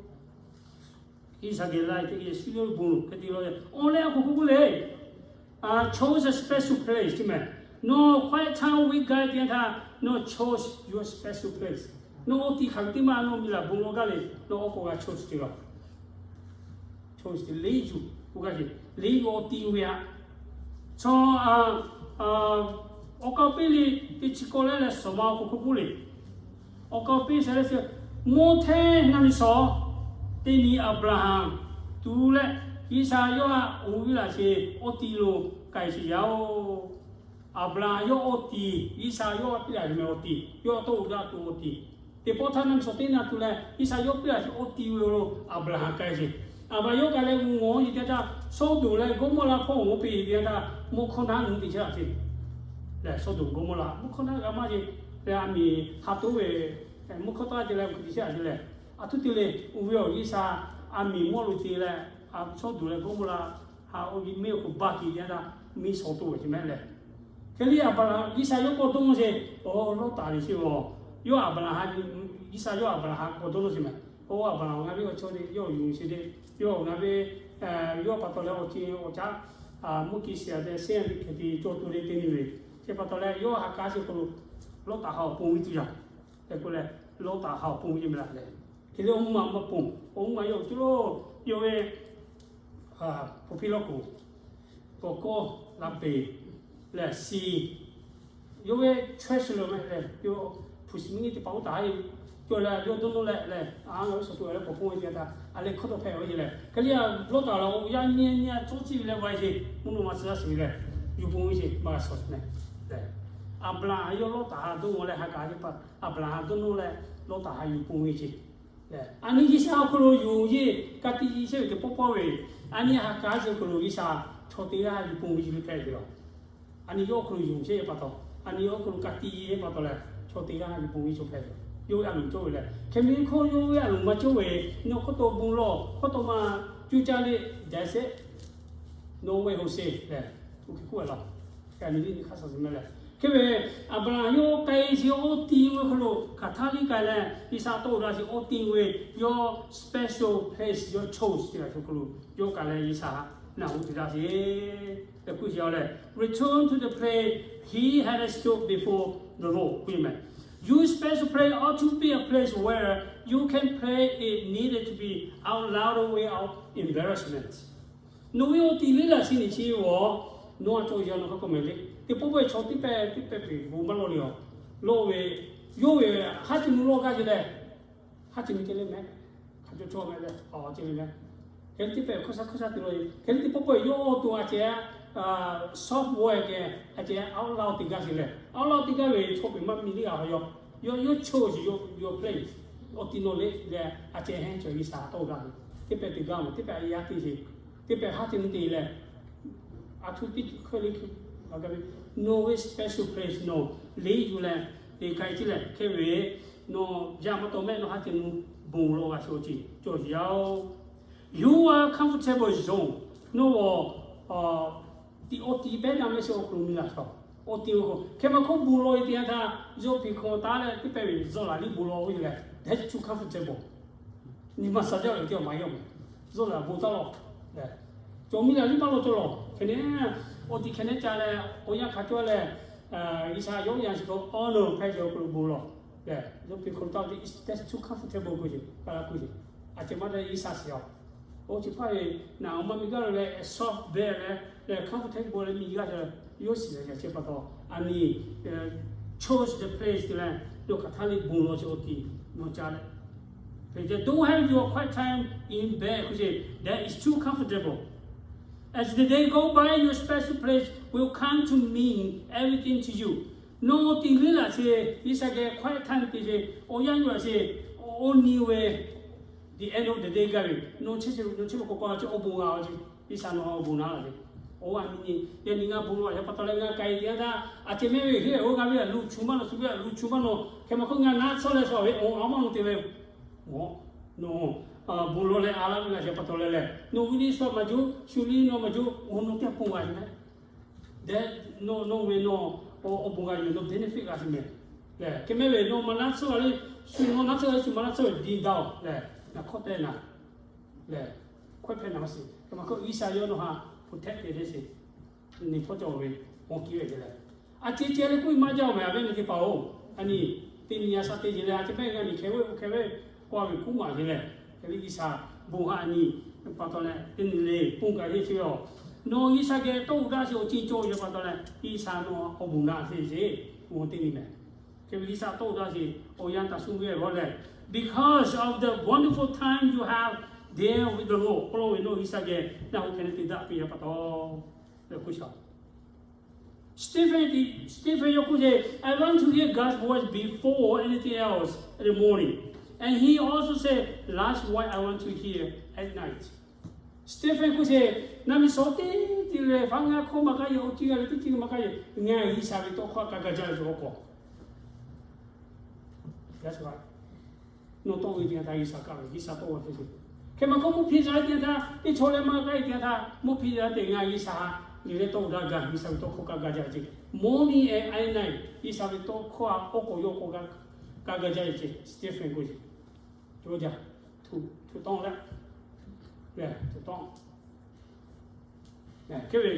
G'uiˬsha geh la-e te Yeˍsuˆ yawˇ ve bon hk'e te lawˬ leh, awˬ leh a hk'oˆ hk'oˆ k'oˆ le, chose a special place chi mehˍ. Nawˬ hkawehˇ htaˇ oˇ ve gaˇ te htaˇ, nawˬ chose your special place. Nawˬ awˬ tiꞈ hk'aˬ ve teˇ maˇ nawˬ miˬ laˬ bon lawˬ gaˇ le, nawˬ awˬ k'o g'a chose te lawˬ. Chose te le yuˬ k'oˆ gaˇ sheˍ, le yuˬ awˬ tiꞈ ve aꞈ. Chaw awˬ kaˍ piˇ le, teˇ chi kawˆ leh leh suhˍ ma awˬ hk'oˆ hk'oˆ k'oˆ le. Awˬ kaˍ piˇ shehˍ leh, mawˇ hteˇ na miˬ shawˍ, teˇ nyi Aˍbraˍhanˍ tuˬ leh, G'uiˬsha yawˇ htaꞈ oˇ viˉ laꞈ sheˍ awˬ tiꞈ lo k'ai sheˍ yaˇ-oˬ. Aˍbraˍhanˍ yawˇ awˬ tiꞈ, G'uiˬsha yawˇ piˇ laꞈ sheˍ mehˍ awˬ tiꞈ, yawˇ tawˇ oꞈ daꞈ tuˬ awˬ tiꞈ, teˇ pawˆ htaˇ na miˬ shawˍ teˇ na tuˬ leh G'uiˬsha yawˇ piˇ laꞈ sheˍ awˬ tiꞈ ve awˬ lo Aˍbraˍhanˍ k'ai sheˍ. Aˍbraˍhanˍ yawˇ k'ai leh mvuhˇ ngawˬ nyi teˇ htaˇ, Sawˉdonˍ leh Gawˇmawˇraꞈ hpawˇ awˬ g'oˇ piˇ te htaˇ, mawˇ hkawˇ naˉ nyi te chehˇ laꞈ sheˍ. Lehˬ Sawˉdonˍ Gawˇmawˇraꞈ mawˇ hkawˇ naˉ g'a maˇ sheˍ leh, a miˍ ha toˉ ve mawˇ hkawˇ taˇ te leh te chehˇ laꞈ sheˍ lehˬ, aˬ htoꞈ te le, oˇ ve awˬ G'uiˬsha a miˍ mawˇ lo te leh, Sawˉdonˍ leh Gawˇmawˇraꞈ ha awˬ viˉ mehˆ awˬ hk'oˆ baˇ te te htaˇ, miˬ shawˍ toˆ ve ce mehˍ lehˬ. Hk'e le Aˍbraˍhanˍ G'uiˬsha yawˇ k'awꞈ dawˇ nawˇ sheˍ, awˬ Lawˇtaˍ le sheˍ-oˬ. Yawˇ Aˍbraˍhanˍ, G'uiˬsha yawˇ Aˍbraˍhanˍ k'awꞈ dawˇ nawˇ sheˍ mehˍ. Oˇ Aˍbraˍhanˍ ngaˬ ve awˬ chawˇ le, yawˇ yuˬ sheˍ le, yawˇ ngaˬ ve, yawˇ pa taw leh awˬ ceˬ awˬ caˉ, mvuhˇ kiˇ shiˍ-a ve shehˇ ve hk'e te cawˬ tuˬ le te nyi ve, chi pa taw leh yawˇ ha k'aˉ sheˍ hk'aw lo Lawˇtaˍ ha awˬ pon ve tuˬ yaˇ. Hk'e k'o leh, Lawˇtaˍ ha awˬ pon ve ce mehˍ laˬ lehˬ, hk'e le awˬ mvuhˇ ma maˇ ponˬ. Awˬ mvuhˇ ma yawˇ awˬ co lo, yawˇ ve hpu hpiˇ lawˇ k'oˍ, kawꞈ kawˇ la peˍ lehˬ shi, yawˇ ve chaweh shu le mehˍ lehˬ, yawˇ hpu shi miˇ nyi teˇ hpaˍ oˇ taˍ-e cawˬ leh yawˇ dawˇ nawˇ leh lehˬ, a ngaˬ hui suhˍ to leh k'awꞈ ponˬ ve te htaˇ, a leh hkawˇ tawˆ hpehꞈ ve ce lehˬ. Hk'e le Lawˇtaˍ la-o yaˇ nyi nyi cawˇ ciˇ ve leh va-e ce, mvuhˇ naw ma suh laˇ suhˍ ve lehˬ, yuˬ ponˬ ve ce maˇ g'a shawˍ suhˍ mehˍ. Aˍbraˍhanˍ yawˇ Lawˇtaˍ ha dawˇ nawˇ leh ha k'aˉ teˇ hpaˍ Aˍbraˍhanˍ dawˇ nawˇ leh Lawˇtaˍ ha yuˬ ponˬ ve ce. A nyi G'uiˬsha awˬ hk'aw lo yonˍ yeˇ ka tiꞈ yeˇ chehˇ ve teˇ pawˆ pawˆ ve, a nyi ha k'aˉ sheˍ awˬ hk'aw lo G'uiˬsha chaw teˇ g'aˇ yuˬ ponˬ ve ce le hpehꞈ ve yoˬ. A nyi yawˇ awˬ hk'aw lo yonˍ chehˇ ve pa taw, a nyi yawˇ awˬ hk'aw lo ka tiꞈ yeˇ pa taw leh, chaw teˇ g'aˇ yuˬ ponˬ ve chaw hpehꞈ ve yoˬ. Yawˇ ve a loˍ cawˇ ve lehˬ, hk'e mehˍ hk'aw yawˇ ve a loˍ maˇ cawˇ ve, nawˬ hk'aw taw bon lawˬ, hk'aw taw maˇ cuˇ caˇ le, daꞈ sheˍ, nawˬ ve hoꞈ sheˍ lehˬ, oˇ hk'e k'oˆ ve laˇ. Ka nyi liˇ nyi hk'aˇ suh suhˍ mehˍ lehˬ, hk'e ve Aˍbraˍhanˍ yawˇ k'ai sheˍ awˬ tiꞈ ve hk'aw lo hk'aˬ htaˇ liˇ k'ai leh, G'uiˬsha tawˆ la sheˍ awˬ tiꞈ ve, yawˇ special place, yawˇ choice te g'a hk'aw lo yawˇ k'ai leh G'uiˬsha naˬ hu te daꞈ sheˍ tehꞈ k'oˆ sheˍ leh, return to the place he had stood before the Lord k'oˆ ve mehˍ. Your special place ought to be a place where you can pray if needed to be out loud way of embarrassment. Nawˬ ve awˬ tiꞈ liˇ laꞈ shi nyi chi ve, nawˬ a cawˬ yaˇ nawˬ hk'a k'awꞈ mehˍ le. Teˇ pawˆ pawˆ chaw teˇ pehˍ teˇ pehˍ peˬ bon maˇ lawˬ le a. Lawˬ ve, yawˇ ve haˉ te nu lawˬ gaˇ ce lehˬ, haˉ te nu ce le mehˍ. Hk'a cawˬ cawˬ mehˍ leh, a ce le mehˍ. Hk'e le teˇ pehˍ hkawˇ sha hkawˇ sha te lawˬ ve, hk'e le teˇ pawˆ pawˆ yawˇ awˬ to a ceh, soft voice keh a ceh out loud te gaˇ ce lehˬ, out loud te gaˇ ve chaw peuˬ maˇ miˬ le a yawˇ. Yawˇ yawˇ choice your place, awˬ tiꞈ nawˬ le leh a ceh hehnˇ cawˬ G'uiˬsha tawˆ gaˇ ve. Teˇ pehˍ te gaˇ mehˍ, teˇ pehˍ a yaˇ te sheˍ, teˇ pehˍ haˉ te nu te leh, a htoꞈ teˇ hkawˇ le hk'e, nawˬ ve special place nawˬ le yuˬ leh te k'ai ce lehˬ, hk'e ve nawˬ yaˇ maˇ taw mehˆ nawˬ haˉ te nu bon lawˬ g'a sheˍ awˬ tiꞈ cawˬ yaˇ-oˬ. You are comfortable zone. Nawˬ awˬ tiꞈ awˬ tiꞈ pehˉ na mehˆ sheˍ awˬ hk'aw lo miˬ laˬ shaw. Awˬ ti-o k'o, hk'e maˇ hk'oˆ bon lawˬ ve teˇ yanˇ htaˇ, yawˇ hpi hk'aw taˉ leh teˇ pehˇ ve zuhˆ laˬ liˇ bon lawˬ ve leh, that's too comfortable. Nyi ma suh jaˇ ve teˇ maˬ maˇ yawˇ meh. Zuhˆ laˬ bon taˉ lawˬ. Cawˬ miˇ laˬ liˇ maˇ lawˬ cawˬ lawˬ. Hk'e ne, awˬ ti hk'e ne ca leh, awˬ yanˇ hk'a cawˇ leh, G'uiˬsha yawˇ yanˇ chi hk'aw awˬ naˬ hpehꞈ ve awˬ hk'aw lo bon lawˬ. Yawˇ hpi hk'aw lo taˉ ve, that's too comfortable k'oˆ ve, pa la k'oˆ ve, a ceh maˇ te G'uiˬsha shiˍ-oˬ. Oˇ chi hpaˇ ve naˬ awˬ ma miˬ gaˇ lo leh soft bed leh, leh comfortable leh miˬ gaˇ ve, yawˇ shiˍ leh yaꞈ chehˇ pa taw, a nyi, chose the place te leh, yawˇ hk'aˬ htaˇ le bon lawˬ chi awˬ ti, nawˬ ca leh, don't have your quiet time in bed k'oˆ ve, that is too comfortable. As the day go by, your special place will come to mean everything to you. Nawˬ te le laˬ chi, G'uiˬsha geh quiet time te ve, awˬ yanˇ yuˬ laˬ chi, awˬ nyi ve, the end of the day gaˇ ve, nawˬ chehˇ ve, nawˬ chehˇ ve k'o k'o chi awˬ bon g'a ve, G'uiˬsha nawˬ awˬ bon naˉ laˬ ve. Oˇ a nyi nyi, yaꞈ nyi ngaˬ bon lawˬ ve pa taw leh ngaˬ k'ai ve teˇ yanˇ htaˇ, a ceh mehˆ ve heˆ, oˇ g'a ve a luˬ chu maˇ nawˬ, shu ve a luˬ chu maˇ nawˬ, hk'e maˇ hk'oˆ ngaˬ naˉ tsuhˇ leh shu ve awˬ a maˇ nawˬ te ve, nawˬ bon lawˬ leh a laˇ ve laˬ ve pa taw leh leh, nawˬ ve liˇ shu maˇ juˇ, shu liˇ nawˬ maˇ juˇ, oˇ nawˬ teˇ pon g'a ve meh. Deh, nawˬ ve nawˬ awˬ bon g'a ve, nawˬ benefit g'a ve meh. Lehˬ, hk'e mehˆ ve nawˬ maˇ naˉ tsuhˇ ve le, shu nawˬ naˉ tsuhˇ ve, shu maˇ naˉ tsuhˇ ve diˇ daˇ-oˬ lehˬ, naˬ hk'awˇ tehˇ naˍ lehˬ, hkawehˇ hpehˇ naˍ ma shiˍ. Hk'e maˇ hk'oˆ G'uiˬsha yawˇ nawˬ htaꞈ protect te ve shiˍ. Neˇ hpawˇ cawˬ ve awˬ kiˇ ve te leh, a ceh ceh leh k'oˆ ve maˇ jaˇ-oˬ meh, a ve nyi teˇ hpaˍ-oˬ. A nyi, teˇ nyi a shaꞈ teˇ yeˬ leh a ceh mehˆ g'a nyi hkeh ve, oˇ hkeh ve, k'oˆ ve kuˉ maˬ ve leh, hk'e ve G'uiˬsha bon ha a nyi pa taw leh teˇ nyi le pon kaꞈ heˆ sheˍ ve-oˬ. Nawˬ G'uiˬsha geh tawˇ uiˍ daꞈ sheˍ awˬ ceuˬ cawˬ ve pa taw leh, G'uiˬsha nawˬ awˬ bon naˉ sheˍ ve, oˇ teˇ nyi meh. Hk'e ve G'uiˬsha tawˇ uiˍ daꞈ sheˍ awˬ yanˇ taˍ suh ve awˬ lehˬ, because of the wonderful time you have there with the Lord, k'oˆ lo ve nawˬ G'uiˬsha geh naˆ hoꞈ hkeh leh te daꞈ piˇ ve pa taw, Stephen, Stephen yawˇ k'oˆ ve, I want to hear God's voice before anything else in the morning. And he also said, that's why I want to hear at night. Stephen k'oˆ ve, naˆ miˬ shawˍ teˇ ti leh faˉ ngaˇ hkawˇ maˇ k'aˉ yehˬ, oˇ tiˇ g'aˇ leh teˇ tiˇ maˇ k'aˉ yehˬ, ngaˬ G'uiˬsha ve tawˇ hkawˇ htaꞈ ka ga jaˇ ve awˬ hk'aw. That's right. Nawˬ tawˆ ve teˇ yanˇ htaˇ G'uiˬsha kaˆ ve, G'uiˬsha tawˆ ve teˇ ceuˬ. Hk'e maˇ k'oˆ, mvuhˇ hpiˇ zaˇ teˇ yanˇ htaˇ, teˇ chaw leh maˇ k'aˉ ve teˇ yanˇ htaˇ, mvuhˇ hpiˇ zaˇ teˇ ngaˬ G'uiˬsha haꞈ leh tawˆ uiˍ daꞈ gaˬ, G'uiˬsha ve tawˇ hkawˇ ka ga jaˇ ve ceh. Morning and night, G'uiˬsha ve tawˇ hkawˇ a k'awꞈ k'awꞈ yawˇ k'awꞈ ka ga jaˇ ve ceh. Stephen k'oˆ ve, co jaˇ, to, to tawˆ leh, to tawˆ. Hk'e ve,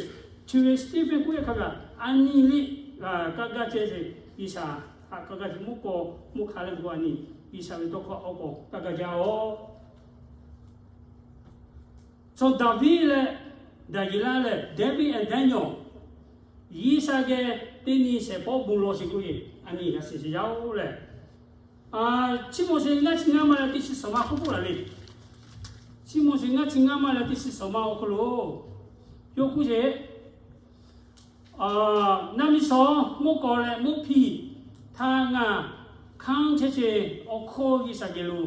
chi ve Stephen k'oˆ ve hk'a gaˬ a nyi liˇ, ka gaˇ ceh sheˍ, G'uiˬsha haꞈ ka gaˇ ceh, mvuhˇ k'aw mvuhˇ hk'a leh k'o a nyi, G'uiˬsha ve tawˇ hkawˇ awˬ k'awꞈ ka gaˇ jaˇ-oˬ. Chaw Daˍviˆ leh Daˍyeˍlaˆ lehˬ, David and Daniel, G'uiˬsha geh teˇ nyi shehˍ pawˆ bon lawˬ sheˍ k'oˆ ve, a nyi g'a shiˍ sheˍ yaˇ-oˬ lehˬ, Chiˇ mawˬ sheˍ ngaˇ chi ngaˇ ma leh teˇ chi suhˍ ma k'oˆ k'oˆ laˬ le. Chiˇ mawˬ sheˍ ngaˇ chi ngaˇ ma leh teˇ chi suhˍ ma awˬ hk'aw lo, yawˇ k'oˆ sheˍ, naˆ miˬ shawˍ mvuhˇ k'aw leh mvuhˇ hpiˇ htaꞈ ngaˬ hkanˇ chehˇ sheˍ, awˬ hkawˇ G'uiˬsha geh lo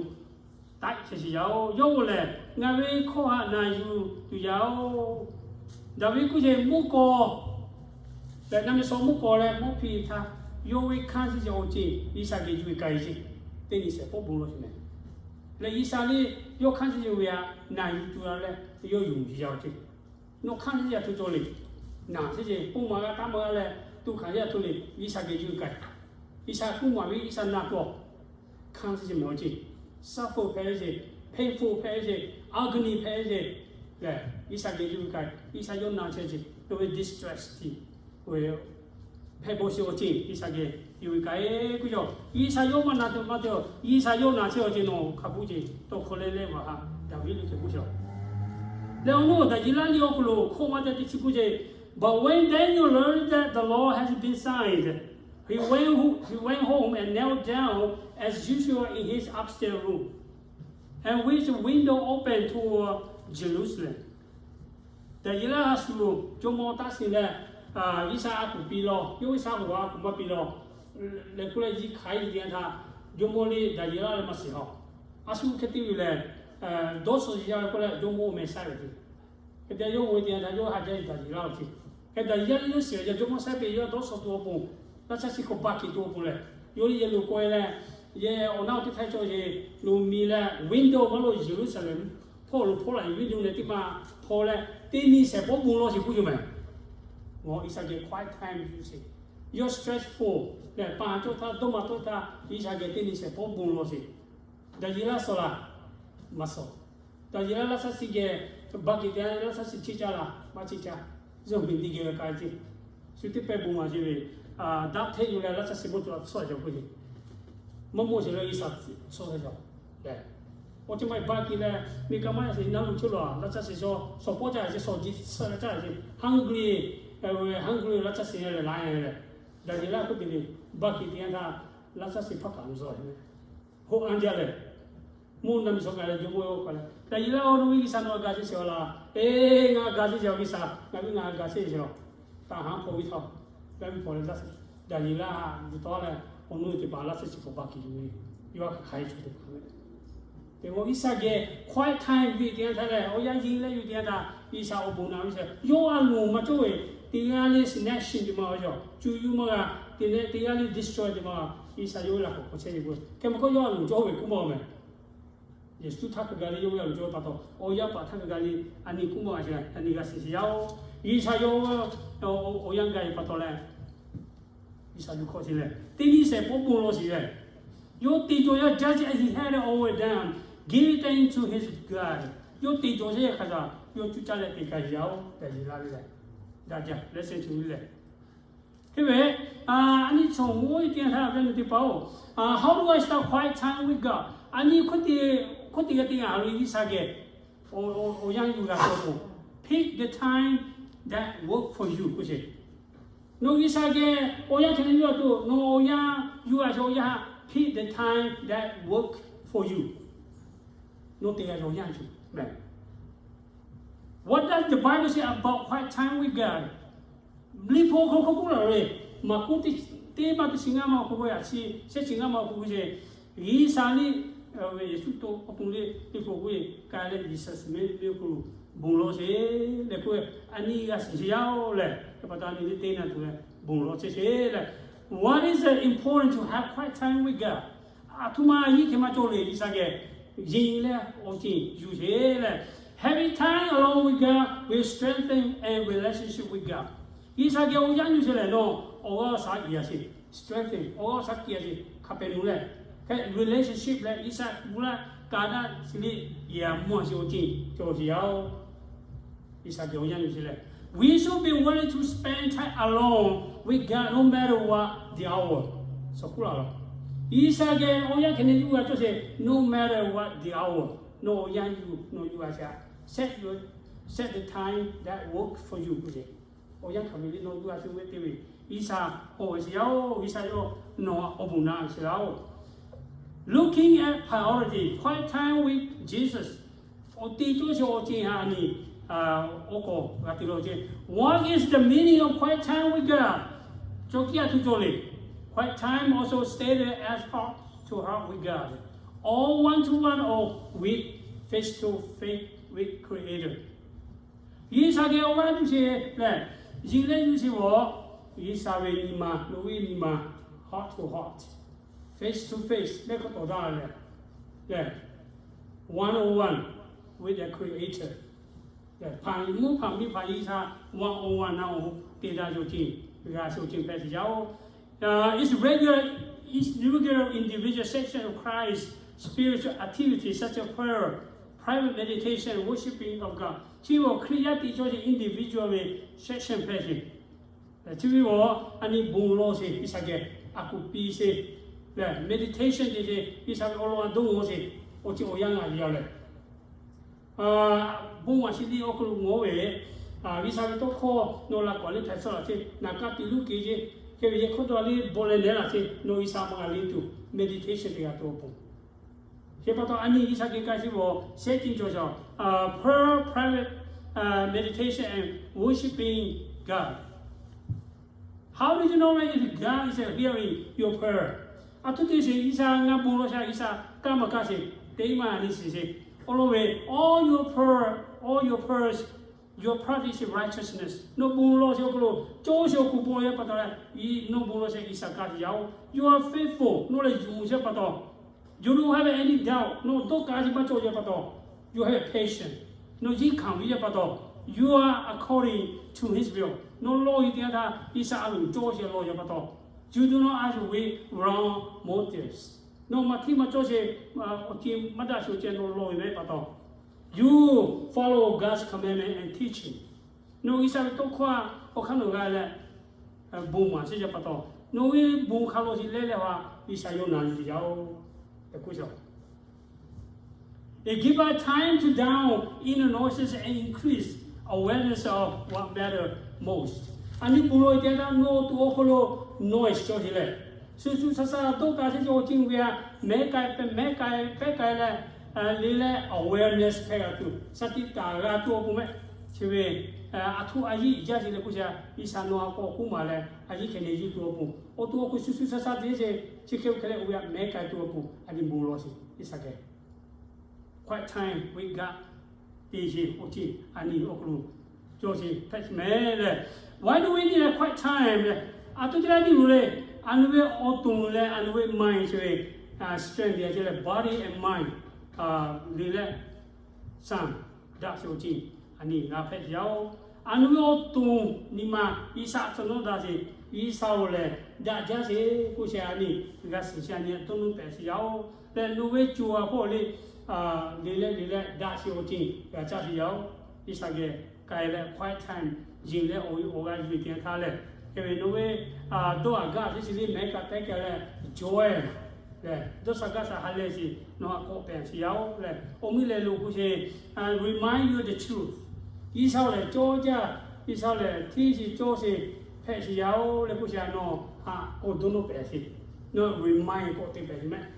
taiˆ chehˇ sheˍ yaˇ-oˬ. Yawˇ oˇ lehˬ ngaˬ ve hkawˇ htaꞈ na yuˬ tuˬ yaˇ-oˬ. Daˍviˆ k'oˆ sheˍ, mvuhˇ k'aw leh naˆ miˬ shawˍ mvuhˇ k'aw leh mvuhˇ hpiˇ htaꞈ yawˇ ve hkanˇ chehˇ sheˍ awˬ ceuˬ G'uiˬsha geh yuˬ ve k'ai sheˍ. Teˇ nyi shehˍ pawˆ bon lawˬ sheˍ meh. Leh G'uiˬsha le yawˇ hkanˇ chehˇ sheˍ ve htaꞈ na yuˬ tuˬ yaˇ leh yawˇ yonˍ yuˬ yaˇ awˬ ceuˬ. Nawˬ hkanˇ chehˇ sheˍ a htoꞈ cawˬ le. Naˬ chehˇ sheˍ, pon maˍ g'a taˉ maˍ g'a leh, tuꞈ hkanˍ chehˇ a htoꞈ le, G'uiˬsha geh yuˬ ve k'ai. G'uiˬsha kuˇ maˍ ve G'uiˬsha na k'awꞈ hkanˇ chehˇ sheˍ meh awˬ ceuˬ. Suffering hpehꞈ ve sheˍ, painful hpehꞈ ve sheˍ, agony hpehꞈ ve sheˍ lehˬ, G'uiˬsha geh yuˬ ve k'ai. G'uiˬsha yawˇ na chehˇ sheˍ, yawˇ ve distress tiˉ ve hpehꞈ bawˬ sheˍ awˬ ceuˬ G'uiˬsha geh yuˬ ve k'ai k'oˆ ve. G'uiˬsha yawˇ maˇ na te maˇ te-oˬ, G'uiˬsha yawˇ na chehˇ awˬ ceuˬ nawˬ hk'a hpuˇ ceh tawˇ hkawˇ leh leh maˇ haꞈ Daˍviˆ lo ceh k'oˆ sheˍ. Leh awˬ nuˉ Daˍyeˍlaˆ liˇ awˬ hk'aw lo hkawˇ maˇ te teˇ chi k'oˆ sheˍ, but when Daniel learned that the law has been signed, he went, he went home and knelt down as usual in his upstairs room, and with the window open toward Jerusalem. Daˍyeˍlaˆ a shu jawˇmawˇ taˇ shiˍ leh, G'uiˬsha a kuˬ piˇ law, yawˇ G'uiˬsha hoꞈ a kuˬ maˇ piˇ law, leh k'oˆ leh yiˇ hk'aˬ iˉ nyi teˇ yanˇ htaˇ, jawˇmawˇ liˇ Daˍyeˍlaˆ leh maˇ shiˍ haw. A shu hk'e te ve lehˬ, dawˇ suhˍ yaˇ ve k'oˆ leh jawˇmawˇ meh sha ve ce. Hk'e te yawˇ oˇ ve teˇ yanˇ htaˇ yawˇ haꞈ jaˇ ve Daˍyeˍlaˆ awˬ ceuˬ. Hk'e Daˍyeˍlaˆ liˇ yawˇ shiˍ ve yaˇ jawˇmawˇ sha piˇ yawˇ dawˇ suhˍ tuˬ awˬ pon, laˇ chaˇ chi hk'awꞈ ba kiꞈ tuˬ awˬ pon lehˬ, yawˇ liˇ yehˬ lo k'oˆ e leh, yehˬ awˬ naˆ awˬ teˇ htaˇ cawˬ sheˍ lo mi leh window maˇ lo Yeˍruˆsaˍlehnˍ hpawˇ lo hpawˇ laˬ window leh teˇ ma hpaw leh teˇ nyi shehˍ pawˆ bon lawˬ sheˍ k'oˆ yoˬ meh. G'uiˬsha geh quiet time yuˬ sheˍ. You're stressful leh pa cawˇ htaˇ dawˇ ma tawˆ htaˇ, G'uiˬsha geh teˇ nyi shehˍ hpawˇ bon lawˬ sheˍ. Daˍyeˍlaˆ suh laˬ? Maˇ suh. Daˍyeˍlaˆ laˇ shaˆ shiˍ geh ba kiꞈ te laˇ shaˆ shiˍ cheˇ caˇ laˬ? Maˇ cheˇ caˇ. Zuhꞈ miˬ teˇ geh ve k'ai ce. Shu teˇ pehˇ bon maˍ ce ve, daꞈ hteˇ yuˬ leh laˇ shaˆ shiˍ mawˇ cawˬ suhˉ cawˬ k'oˆ ce. Maˇ mawˇ sheˍ leh G'uiˬsha suhˉ cawˬ leh, awˬ ceuˬ maˇ heˆ ba kiꞈ leh, miˬ ka maˇ yaˇ sheˍ naˇ lo chehˇ laˬ, laˇ shaˆ shiˍ shaw shawˍ pawˆ caˇ ce, shawˍ jiˆ suhˉ leh caˇ ce, hungry, hungry laˇ shaˆ shiˍ leh laˇ leh, Daˍyeˍlaˆ k'oˆ te ve, ba kiꞈ te yanˇ htaˇ laˇ shaˆ shiˍ hpaˇ kaꞈ mvuhˇ suh leh, hoˆ anˇ jaˇ leh, mvuhˇ naw miˬ shawˍ kaꞈ leh jawˇmawˇ k'ai leh, Daˍyeˍlaˆ-oˬ, nawˬ ve G'uiˬsha nawˬ htaꞈ ga chehˇ sheˍ-a laˇ. Eˬ, ngaˬ htaꞈ ga chehˇ sheˍ-a G'uiˬsha, ngaˬ ve ngaˬ htaꞈ ga chehˇ sheˍ-a. Taˍ haˉ hpaw ve htaˇ, gaˇ ve hpaw leh laˇ shaˆ shiˍ, Daˍyeˍlaˆ yuˬ tawˆ leh awˬ nu teˇ hpaˍ laˇ shaˆ shiˍ k'awꞈ ba kiꞈ yuˬ ve, yawˇ hk'aˬ hk'aˬ hk'e cawˬ te hk'a ve. Teˇ g'aˇ G'uiˬsha geh quiet time ve te yanˇ htaˇ leh, awˬ yanˇ yeˬ leh yuˬ te yanˇ htaˇ, G'uiˬsha awˬ bon naꞈ ve sheˍ. Yawˇ a loˍ maˇ cawˇ ve, teˇ g'aˇ le selection te maˇ g'a yaw, cuˇ yuˬ maˇ g'a, te leh teˇ g'aˇ le destroy te maˇ g'a. G'uiˬsha yawˇ ve laꞈ k'awꞈ hk'awꞈ chehˇ ve k'o, hk'e maˇ k'oˆ yawˇ a loˍ cawˇ ve k'oˆ maˇ meh. Yeˍsuˆ htaˇ hk'e gaˬ le yawˇ ve a loˍ cawˇ ve pa taw, awˬ yanˇ paˍ htaˇ hk'e gaˬ le a nyi k'oˆ maˇ g'a sheˍ, a nyi g'a shiˍ sheˍ yaˇ-oˬ. G'uiˬsha yawˇ awˬ yanˇ gaˬ ve pa taw leh, G'uiˬsha yuˬ hk'awꞈ sheˍ leh, teˇ nyi shehˍ hpawˇ bon lawˬ sheˍ leh, yawˇ te cawˬ yaˇ jaˇ ce, he had already done, giving thanks to his God. Yawˇ te cawˬ yaˇ hk'a shaˍ yawˇ cuˇ caˇ leh te k'ai yaˇ-oˬ tehꞈ yeˬ la ve leh, daꞈ jaˇ leh sheh cuˬ ve leh. Hk'e ve, a nyi chaw oˇ ve teˇ yanˇ htaˇ ve nyi teˇ hpaˍ-oˬ, how do I start quiet time with God? A nyi hk'oˆ te g'a te ngaˬ ha lo G'uiˬsha geh awˬ yanˇ yuˬ g'a cawˬ k'o, pick the time that work for you k'oˆ sheˍ. Nawˬ G'uiˬsha geh awˬ yanˇ hk'e le yuˬ a tuˬ, nawˬ awˬ yanˇ yuˬ a sheˍ awˬ yanˇ htaꞈ pick the time that work for you. Nawˬ te g'a yaw yanˇ cuˬ meh. What does the Bible say about quiet time with God? Liꞈ hpu hk'aw hk'aw k'oˆ laˬ ve, Maˍkuˆ teˇ maˇ teˇ chi ngaˇ maˇ awˬ hk'aw k'oˆ ve, a chi shehˆ chi ngaˇ maˇ awˬ hk'aw k'oˆ ve, G'uiˬsha liˇ ve Yeˍsuˆ to awˬ pon le teˇ hk'aw k'oˆ ve, k'ai leh G'uiˬsha suhˍ mehˆ ve awˬ hk'aw lo bon lawˬ sheˍ leh k'oˆ ve, a nyi g'a shiˍ sheˍ yaˇ-oˬ leh, hk'e pa taw a nyi teˇ naˇ tuˬ leh bon lawˬ chehˇ sheˍ leh, what is it important to have quiet time with God? Aˬ htoꞈ ma a yiˉ hk'e maˇ cawˬ le G'uiˬsha geh yeˬ leh awˬ ceuˬ yuˬ sheˍ leh, having time alone with God will strengthen a relationship with God. G'uiˬsha geh awˬ yanˇ yuˬ sheˍ lehˬ nawˬ awˬ g'aˇ awˬ shaˍ kiˬ a sheˍ, strengthen awˬ g'aˇ awˬ shaˍ kiˬ a sheˍ hk'a pehꞈ nu leh, hk'e relationship leh G'uiˬsha gu laˇ ka daˇ chi le yehˬ a mvuhˇ a sheˍ awˬ ceuˬ cawˬ sheˍ yaˇ-oˬ. G'uiˬsha geh awˬ yanˇ yuˬ sheˍ leh, we should be willing to spend time alone with God no matter what the hour. Suh k'oˆ laˬ law, G'uiˬsha geh awˬ yanˇ hk'e le yuˬ g'a cawˬ sheˍ no matter what the hour. Nawˬ awˬ yanˇ yuˬ nawˬ yuˬ g'a sheˍ, set your, set the time that work for you k'oˆ sheˍ. Awˬ yanˇ hk'aˬ ve le nawˬ yuˬ g'a sheˍ ve te ve, G'uiˬsha awˬ g'a sheˍ yaˇ-oˬ, G'uiˬsha yawˇ nawˬ awˬ bon naꞈ sheˍ laˇ-oˬ. Looking at priority, quiet time with Jesus. Awˬ te cawˇ sheˍ awˬ ceuˬ ha ni, awˬ k'awꞈ g'a te la ce. What is the meaning of quiet time with God? Cawˬ kiˇ a htoꞈ cawˬ le. Quiet time also stated as heart to heart with God, or one to one or with face to face with Creator. G'uiˬsha geh awˬ g'aˇ yuˬ sheˍ leh, yeˬ leh yuˬ sheˍ ve, G'uiˬsha ve nyi ma, nawˬ ve nyi ma, heart to heart, face to face leh hk'a tawˍ daꞈ leh, leh one on one with the Creator. Leh hpaˍ mvuhˇ hpaˍ miˇ hpaˍ G'uiˬsha one on one naˆ-oˬ te daꞈ yoˬ ce, g'a sho ce hpehꞈ sheˍ yaˇ-oˬ. Its regular, its regular individual session of Christ spiritual activities such as prayer, private meditation, worshiping of God. Chi ve Hkriꞈ yaˇ te cawˇ sheˍ individual ve session hpehꞈ sheˍ. Chi ve a nyi bon lawˬ sheˍ G'uiˬsha geh, a kuˬ piˇ sheˍ leh meditation te sheˍ G'uiˬsha ve awˬ lawn a dawˇ g'awˇ sheˍ, awˬ ceuˬ awˬ yanˇ g'a ve yaˇ leh, bon maˍ shiˍ liˇ awˬ hk'aw lo ngawˬ ve, G'uiˬsha ve tawˇ hkawˇ nawˬ la kawꞈ le hpehꞈ suh laˬ ce, naˍ kaˇ te luˇ keu ce, hk'e ve yehˬ hk'aw dawˇ le bawˆ leh leh laˬ ce, nawˬ G'uiˬsha maˇ g'a le tuˬ meditation te g'a tuˬ awˬ pon. Hk'e pa taw a nyi G'uiˬsha geh k'ai sheˍ ve, shehˆ ceuˬ cawˬ shaˍ, prayer, private meditation and worshiping God. How do you know if God is hearing your prayer? A htoꞈ te sheˍ G'uiˬsha ngaˬ bon lawˬ shaˍ G'uiˬsha kaˇ maˇ kaˇ sheˍ, teˇ maˇ a nyi shiˍ sheˍ. Awˬ lawn ve, all your prayer, all your prayers, your practice righteousness. Nawˬ bon lawˬ sheˍ awˬ hk'aw lo cawˇ sheˍ awˬ hk'aw bon lawˬ yaˇ pa taw leh, nawˬ bon lawˬ sheˍ G'uiˬsha kaˇ sheˍ yaˇ-oˬ. You are faithful. Nawˬ lehˬ yonˍ sheˍ pa taw, you don't have any doubt. Nawˬ dawˇ kaꞈ a ciˉ maˇ cawˇ yaˇ pa taw, you have patience. Nawˬ yiˇ hkanˍ ve yaˇ pa taw, You are according to his will. Nawˬ lawˬ ve teˇ yanˇ htaˇ G'uiˬsha a loˍ cawˇ sheˍ lawˬ ve pa taw, you do not act with wrong motives. Nawˬ maˇ hteˇ maˇ cawˇ sheˍ, awˬ ceˬ maˇ daꞈ sheˍ awˬ ceh nawˬ lawˬ ve pa taw, you follow God's commandment and teaching. Nawˬ G'uiˬsha ve tawˇ hkawˇ awˬ hk'aˇ nawˬ g'a leh, bon maˍ sheˍ jaˇ pa taw, nawˬ ve bon hk'a lawˬ sheˍ leh leh a, G'uiˬsha yawˇ na yuˬ te yaˇ oˬ. It give us time to down in the notice and increase awareness of what matter most. A nyi bon lawˬ ve teˇ yanˇ htaˇ nawˬ awˬ to awˬ hk'aw lo noise cawˇ sheˍ leh, shu shu sha sha dawˇ ka sheˍ cawˇ awˬ ceˬ ve a, mehˉ k'ai pehˉ mehˉ k'ai pehˉ k'ai leh, le leh awareness hpehꞈ g'a tuˬ, sha tiꞈ taˍ g'a tuˬ awˬ pon mehˆ. Chi ve a htoꞈ a yiˇ jaˇ sheˍ leh k'oˆ sheˍ, G'uiˬsha nawˬ a k'awꞈ k'oˆ maˍ leh a yiˇ hkeh ne yiˇ tuˬ awˬ pon, awˬ to awˬ hk'aw shu shu sha sha te sheˍ, chi hk'e hk'e leh oˇ ve a mehˉ k'ai tuˬ awˬ pon a nyi bon lawˬ sheˍ G'uiˬsha geh. Quiet time with God te sheˍ awˬ ceˬ a nyi awˬ hk'aw lo cawˇ sheˍ hpehꞈ sheˍ mehˍ leh. Why do we need a quiet time leh, a htoꞈ te leh a nyi loˬ leh, a nyi ve awˬ to leh a nyi ve mind chi ve strength te a ce leh body and mind le leh shaˍ daꞈ sheˍ awˬ ceˬ a nyi g'a hpehꞈ sheˍ yaˇ oˬ. A nyi ve awˬ to nyi ma G'uiˬsha tcuh nawˉ daꞈ sheˍ, G'uiˬsha oˬ lehˬ daꞈ jaˇ sheˍ k'oˆ sheˍ a nyi g'a shiˍ sheˍ a nyi a dawˇ nawˇ pehˍ sheˍ yaˇ oˬ. Leh nawˬ ve co a hpawˇ le le leh le leh daꞈ sheˍ awˬ ceˬ g'a caˇ sheˍ yaˇ oˬ. G'uiˬsha geh k'ai leh quiet time yeˬ leh awˬ g'a yuˬ ve teˇ yanˇ htaˇ lehˬ, hk'e ve nawˬ ve dawˇ a gaˇ teˇ chi le mehˉ kaꞈ pehˉ kaꞈ leh joy leh dawˇ sha gaˇ sha ha lehˬ sheˍ nawˬ a k'awꞈ pehˍ sheˍ yaˇ oˬ leh, awˬ miˇ leh lo k'oˆ sheˍ, remind you the truth. G'uiˬsha lehˬ cawˇ jaˇ, G'uiˬsha lehˬ hteˇ sheˍ cawˇ sheˍ hpehꞈ sheˍ yaˇ oˬ leh k'oˆ sheˍ a nawˬ a k'awꞈ dawˇ nawˇ pehˍ sheˍ, nawˬ remind k'awꞈ te pehˍ sheˍ mehˍ.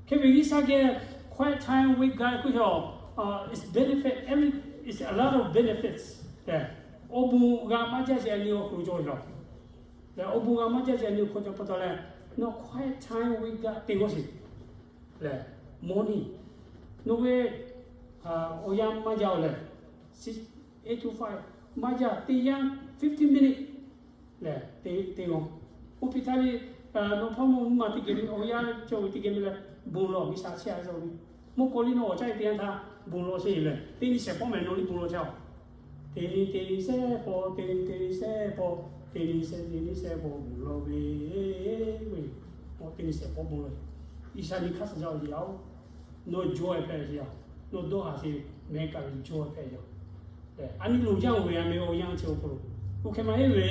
Hk'e ve G'uiˬsha geh quiet time with God k'oˆ sheˍ, it's benefit, every, it's a lot of benefits. Awˬ bon g'a maˇ jaˇ sheˍ a nyi awˬ hk'aw lo cawˇ sheˍ leh, awˬ bon g'a maˇ jaˇ sheˍ a nyi awˬ hk'aw cawˇ pa taw leh, nawˬ quiet time with God te g'awˇ sheˍ leh, morning nawˬ ve awˬ yanˇ maˇ jaˇ oˬ leh, eight to five maˇ jaˇ teˇ yanˇ fifteen minute lehˬ te g'awˇ. Oˇ hpiˇ htaˇ le, nawˬ hpawˇ mawˇ mvuhˇ ma teˇ geh ve awˬ yanˇ cawˇ ve teˇ geh ve leh bon lawˬ G'uiˬsha chehˇ a zaˇ ve, mawˇ kawꞈ liˇ nawˬ awˬ caˇ e teˇ yanˇ htaˇ bon lawˬ sheˍ leh teˇ nyi shehˍ pawˆ mehˍ nawˬ liˇ bon lawˬ chehˇ a. Teˇ nyi teˇ nyi shehˍ pawˆ, teˇ nyi teˇ nyi shehˍ pawˆ, teˇ nyi shehˍ teˇ nyi shehˍ pawˆ bon lawˬ ve, teˇ nyi shehˍ pawˆ bon lawˬ. G'uiˬsha nyi hk'aˇ suh jaˇ ve yaˇ oˬ. Nawˬ joy hpehꞈ sheˍ yaˇ, nawˬ dawˇ haˍ sheˍ mehˉ kaꞈ ve joy hpehꞈ yaˇ. A nyi loˬ jaˇ oˬ ve a meh awˬ yanˇ chi awˬ hk'aw lo, oˇ hk'e maˇ heˆ ve,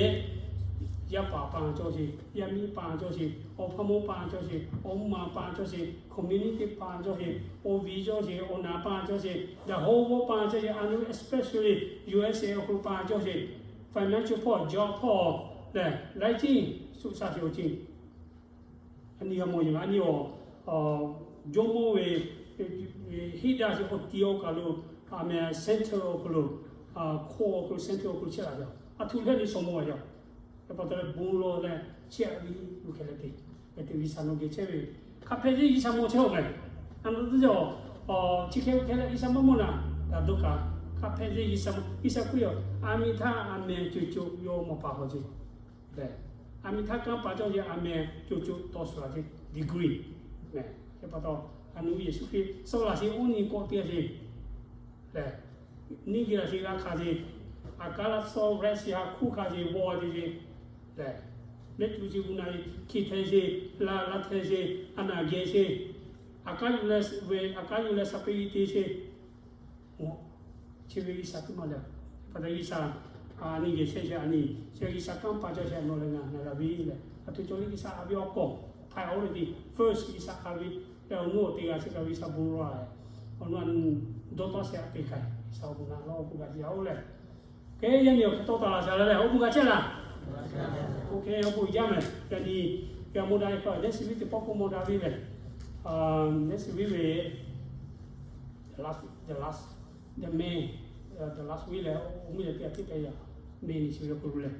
yaˇ paˍ pa cawˇ sheˍ, yaˇ miˇ pa cawˇ sheˍ, awˬ hpawˇ mawˇ pa cawˇ sheˍ, awˬ mvuhˇ ma pa cawˇ sheˍ, community pa cawˇ sheˍ, awˬ viˉ cawˇ sheˍ, awˬ naˍ pa cawˇ sheˍ, the whole world pa cawˇ sheˍ, a nyi especially U S A awˬ hk'aw lo pa cawˇ sheˍ, financial hpawˇ, job hpawˇ lehˬ laiˉ ceuˬ shuˍ sha sheˍ awˬ ceuˬ a nyi g'a mawˬ yeˬ a nyi awˬ jawˇmawˇ ve heˆ daꞈ sheˍ awˬ ti awˬ kaˬ lo, a meh central awˬ hk'aw lo, hkawˇ awˬ hk'aw lo central awˬ hk'aw lo chehˇ la ve, a htoꞈ leh nyi shawˍ mawˇ a yaˇ. Yaˇ pa taw leh bon lawˬ leh chehˇ a ve, oˇ hk'e leh te, te G'uiˬsha nawˬ geh chehˇ ve, hk'a hpehꞈ teˇ G'uiˬsha mawˇ chehˇ oˬ meh. A nawˬ teˇ jaˇ, chi hk'e hk'e leh G'uiˬsha maˇ mawˇ naˍ, daꞈ dawˇ kaꞈ, hk'a hpehꞈ teˇ G'uiˬsha mawˇ, G'uiˬsha k'oˆ ve, a miˬ htaˇ a meh co co yawˇ mawˇ pa hawˬ ce. A miˬ htaˇ kanˉ pa cawˇ sheˍ, a meh co co tawˇ shuˍ la ce, degree. Yaˇ pa taw, a nu Yeˍsuˆ Hkriꞈ suh laˬ sheˍ oˇ nyi kawꞈ te sheˍ lehˬ, neˇ geh laˬ sheˍ g'a hkanˍ sheˍ, a kaˉ laˇ suh rehˆ sheˍ, a hkuˇ hkanˍ sheˍ, vawˇ te sheˍ lehˬ, mehˆ tuˬ sheˍ, g'uˇ naˍ hkiˇ hteh sheˍ, la la hteh sheˍ, a naˬ geh sheˍ, a kaˉ yuˬ leh ve, a kaˉ yuˬ leh shaˍ peꞈ te sheˍ. Chi ve G'uiˬsha teˇ maˬ leh, pa taw G'uiˬsha a nyi geh shehˇ sheˍ a nyi, chi G'uiˬsha kanˉ pa cawˇ sheˍ a nawˬ leh ngaˬ na g'a ve leh, a htoꞈ cawˬ le G'uiˬsha a ve awˬ k'awꞈ, priority first G'uiˬsha a ve leh awˬ nuˇ awˬ te g'a sheˍ kaꞈ G'uiˬsha bon lawˬ a leh, awˬ nuˇ a nu dawˇ tawˇ sheˍ a te kaꞈ G'uiˬsha awˬ bon naꞈ lawˬ k'oˆ g'a sheˍ yaˇ oˬ leh, kehˉ yaˇ nyi awˬ hk'e tawˇ taˍ laˬ shaˍ leh leh awˬ bon g'a chehˇ laˬ. Oˇ hk'e awˬ bon yaˇ meh yaˇ nyi, g'a mawˇ daꞈ ve hk'a next week teˇ pawˆ k'oˆ mawˇ daꞈ ve leh, next week ve the last, the last, the May, the last week leh, awˬ mvuhˇ yaˇ teˇ g'aˇ teˇ g'aˇ yaˇ, May nyi chi ve awˬ hk'aw lo leh,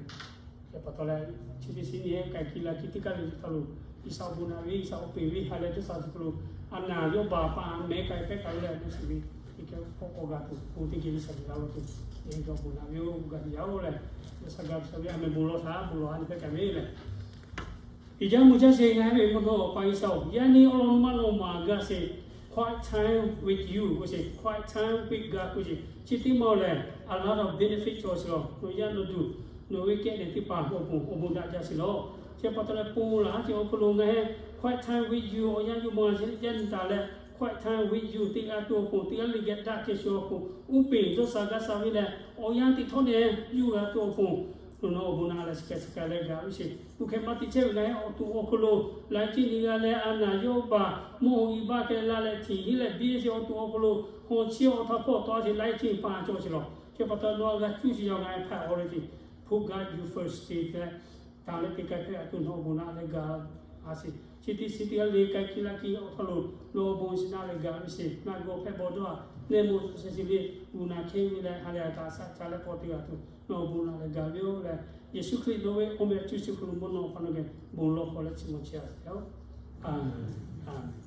pa taw leh, chi teˇ shiˉ nyi k'ai ki la ki teˇ kaˇ ve htaˇ lo, G'uiˬsha awˬ bon naꞈ ve, G'uiˬsha awˬ peˍ ve ha leh teˇ shaˍ chi hk'aw lo, a naˬ yawˇ baˬ pa meh k'ai pehˉ k'ai leh, next week teˇ g'aˇ k'awꞈ k'awꞈ g'a tuˬ, bon teˇ geh G'uiˬsha g'a laˇ tuˬ, awˬ bon naꞈ ve oˇ g'a ti yaˇ oˬ leh, G'uiˬsha g'a shaˍ ve a meh bon lawˬ shaˍ, bon lawˬ a nyi pehˉ k'ai ve leh, Iˉ jaˇ mvuh jaˇ sheˍ ngaˬ hui ve mvuhˇ naw awˬ pa G'uiˬsha-oˬ, yaꞈ nyi awˬ lawn maˇ naw maˍ gaˇ sheˍ. Quiet time with you k'oˆ sheˍ, quiet time with God k'oˆ sheˍ. Chi teˇ maˇ lehˬ, a lot of benefit cawˬ sheˍ lawˬ. Nawˬ yaˇ nawˬ duˬ, nawˬ ve kehˬ lehˬ teˇ hpaˍ awˬ pon awˬ bon daꞈ jaˇ sheˍ lawˬ. Chi pa taw leh, pon laˬ haˉ ceh awˬ hk'aw lo ngaˬ hui quiet time with you awˬ yanˇ yawˇ maw a sheˍ yaˇ nyi taˍ leh, quiet time with you teˇ g'aˇ tuˬ awˬ pon, teˇ g'aˇ le geh daꞈ ceh shuˍ awˬ pon, uˉ peˍ dawˇ sha gaˇ sha ve leh, awˬ yanˇ teˇ htawˇ neh yuˬ g'a tuˬ awˬ pon, nawˬ awˬ bon naꞈ leh chi hk'e chi hk'e leh gaˬ ve sheˍ. Oˇ hk'e maˇ te chehˇ ve ngaˬ hui awˬ to awˬ hk'aw lo laiˉ ceuˬ nyi g'a leh, a naˍ yawˇ baˬ mawˇ o i baˆ hk'e la leh, htiꞈ hiˉ leh biˇ sheˍ awˬ to awˬ hk'aw lo, hawˬ chi awˬ htaˇ hpawˇ tawˆ a sheˍ laiˉ ceuˬ paˍ cawˬ sheˍ lawˬ. Chi pa taw nawˬ a g'a cuˇ sheˍ yaw ngaˬ hui hpaˍ awˬ leh ce, put God you first te leh, taˍ leh te k'ai hpehˇ a tuˬ nawˬ awˬ bon naꞈ leh gaˬ a sheˍ. Chi teˇ shiˍ teˇ g'aˇ le k'ai hkiˇ laˇ hkiˇ awˬ hk'aw lo nawˬ awˬ bon shiˍ naꞈ leh gaˬ ve sheˍ. Naˆ gawˬ hpehˇ baw dawˇ a, neˇ mawˬ shu sheh shiˍ le, uˬ naˬ hkehˇ ve leh ha lehˬ a htaꞈ shaꞈ ca leh k'awꞈ te g'a tuˬ nawˬ awˬ bon naꞈ leh gaˬ ve yoˬ leh, Yeˍsuˆ Hkriꞈ nawˬ ve awˬ meh cuˇ chi hk'aw lo mvuhˇ naw hk'aw nawˬ geh bon lawˬ hk'aw leh chi mawˬ chehˇ a sheˍ. Aˍmenˍ.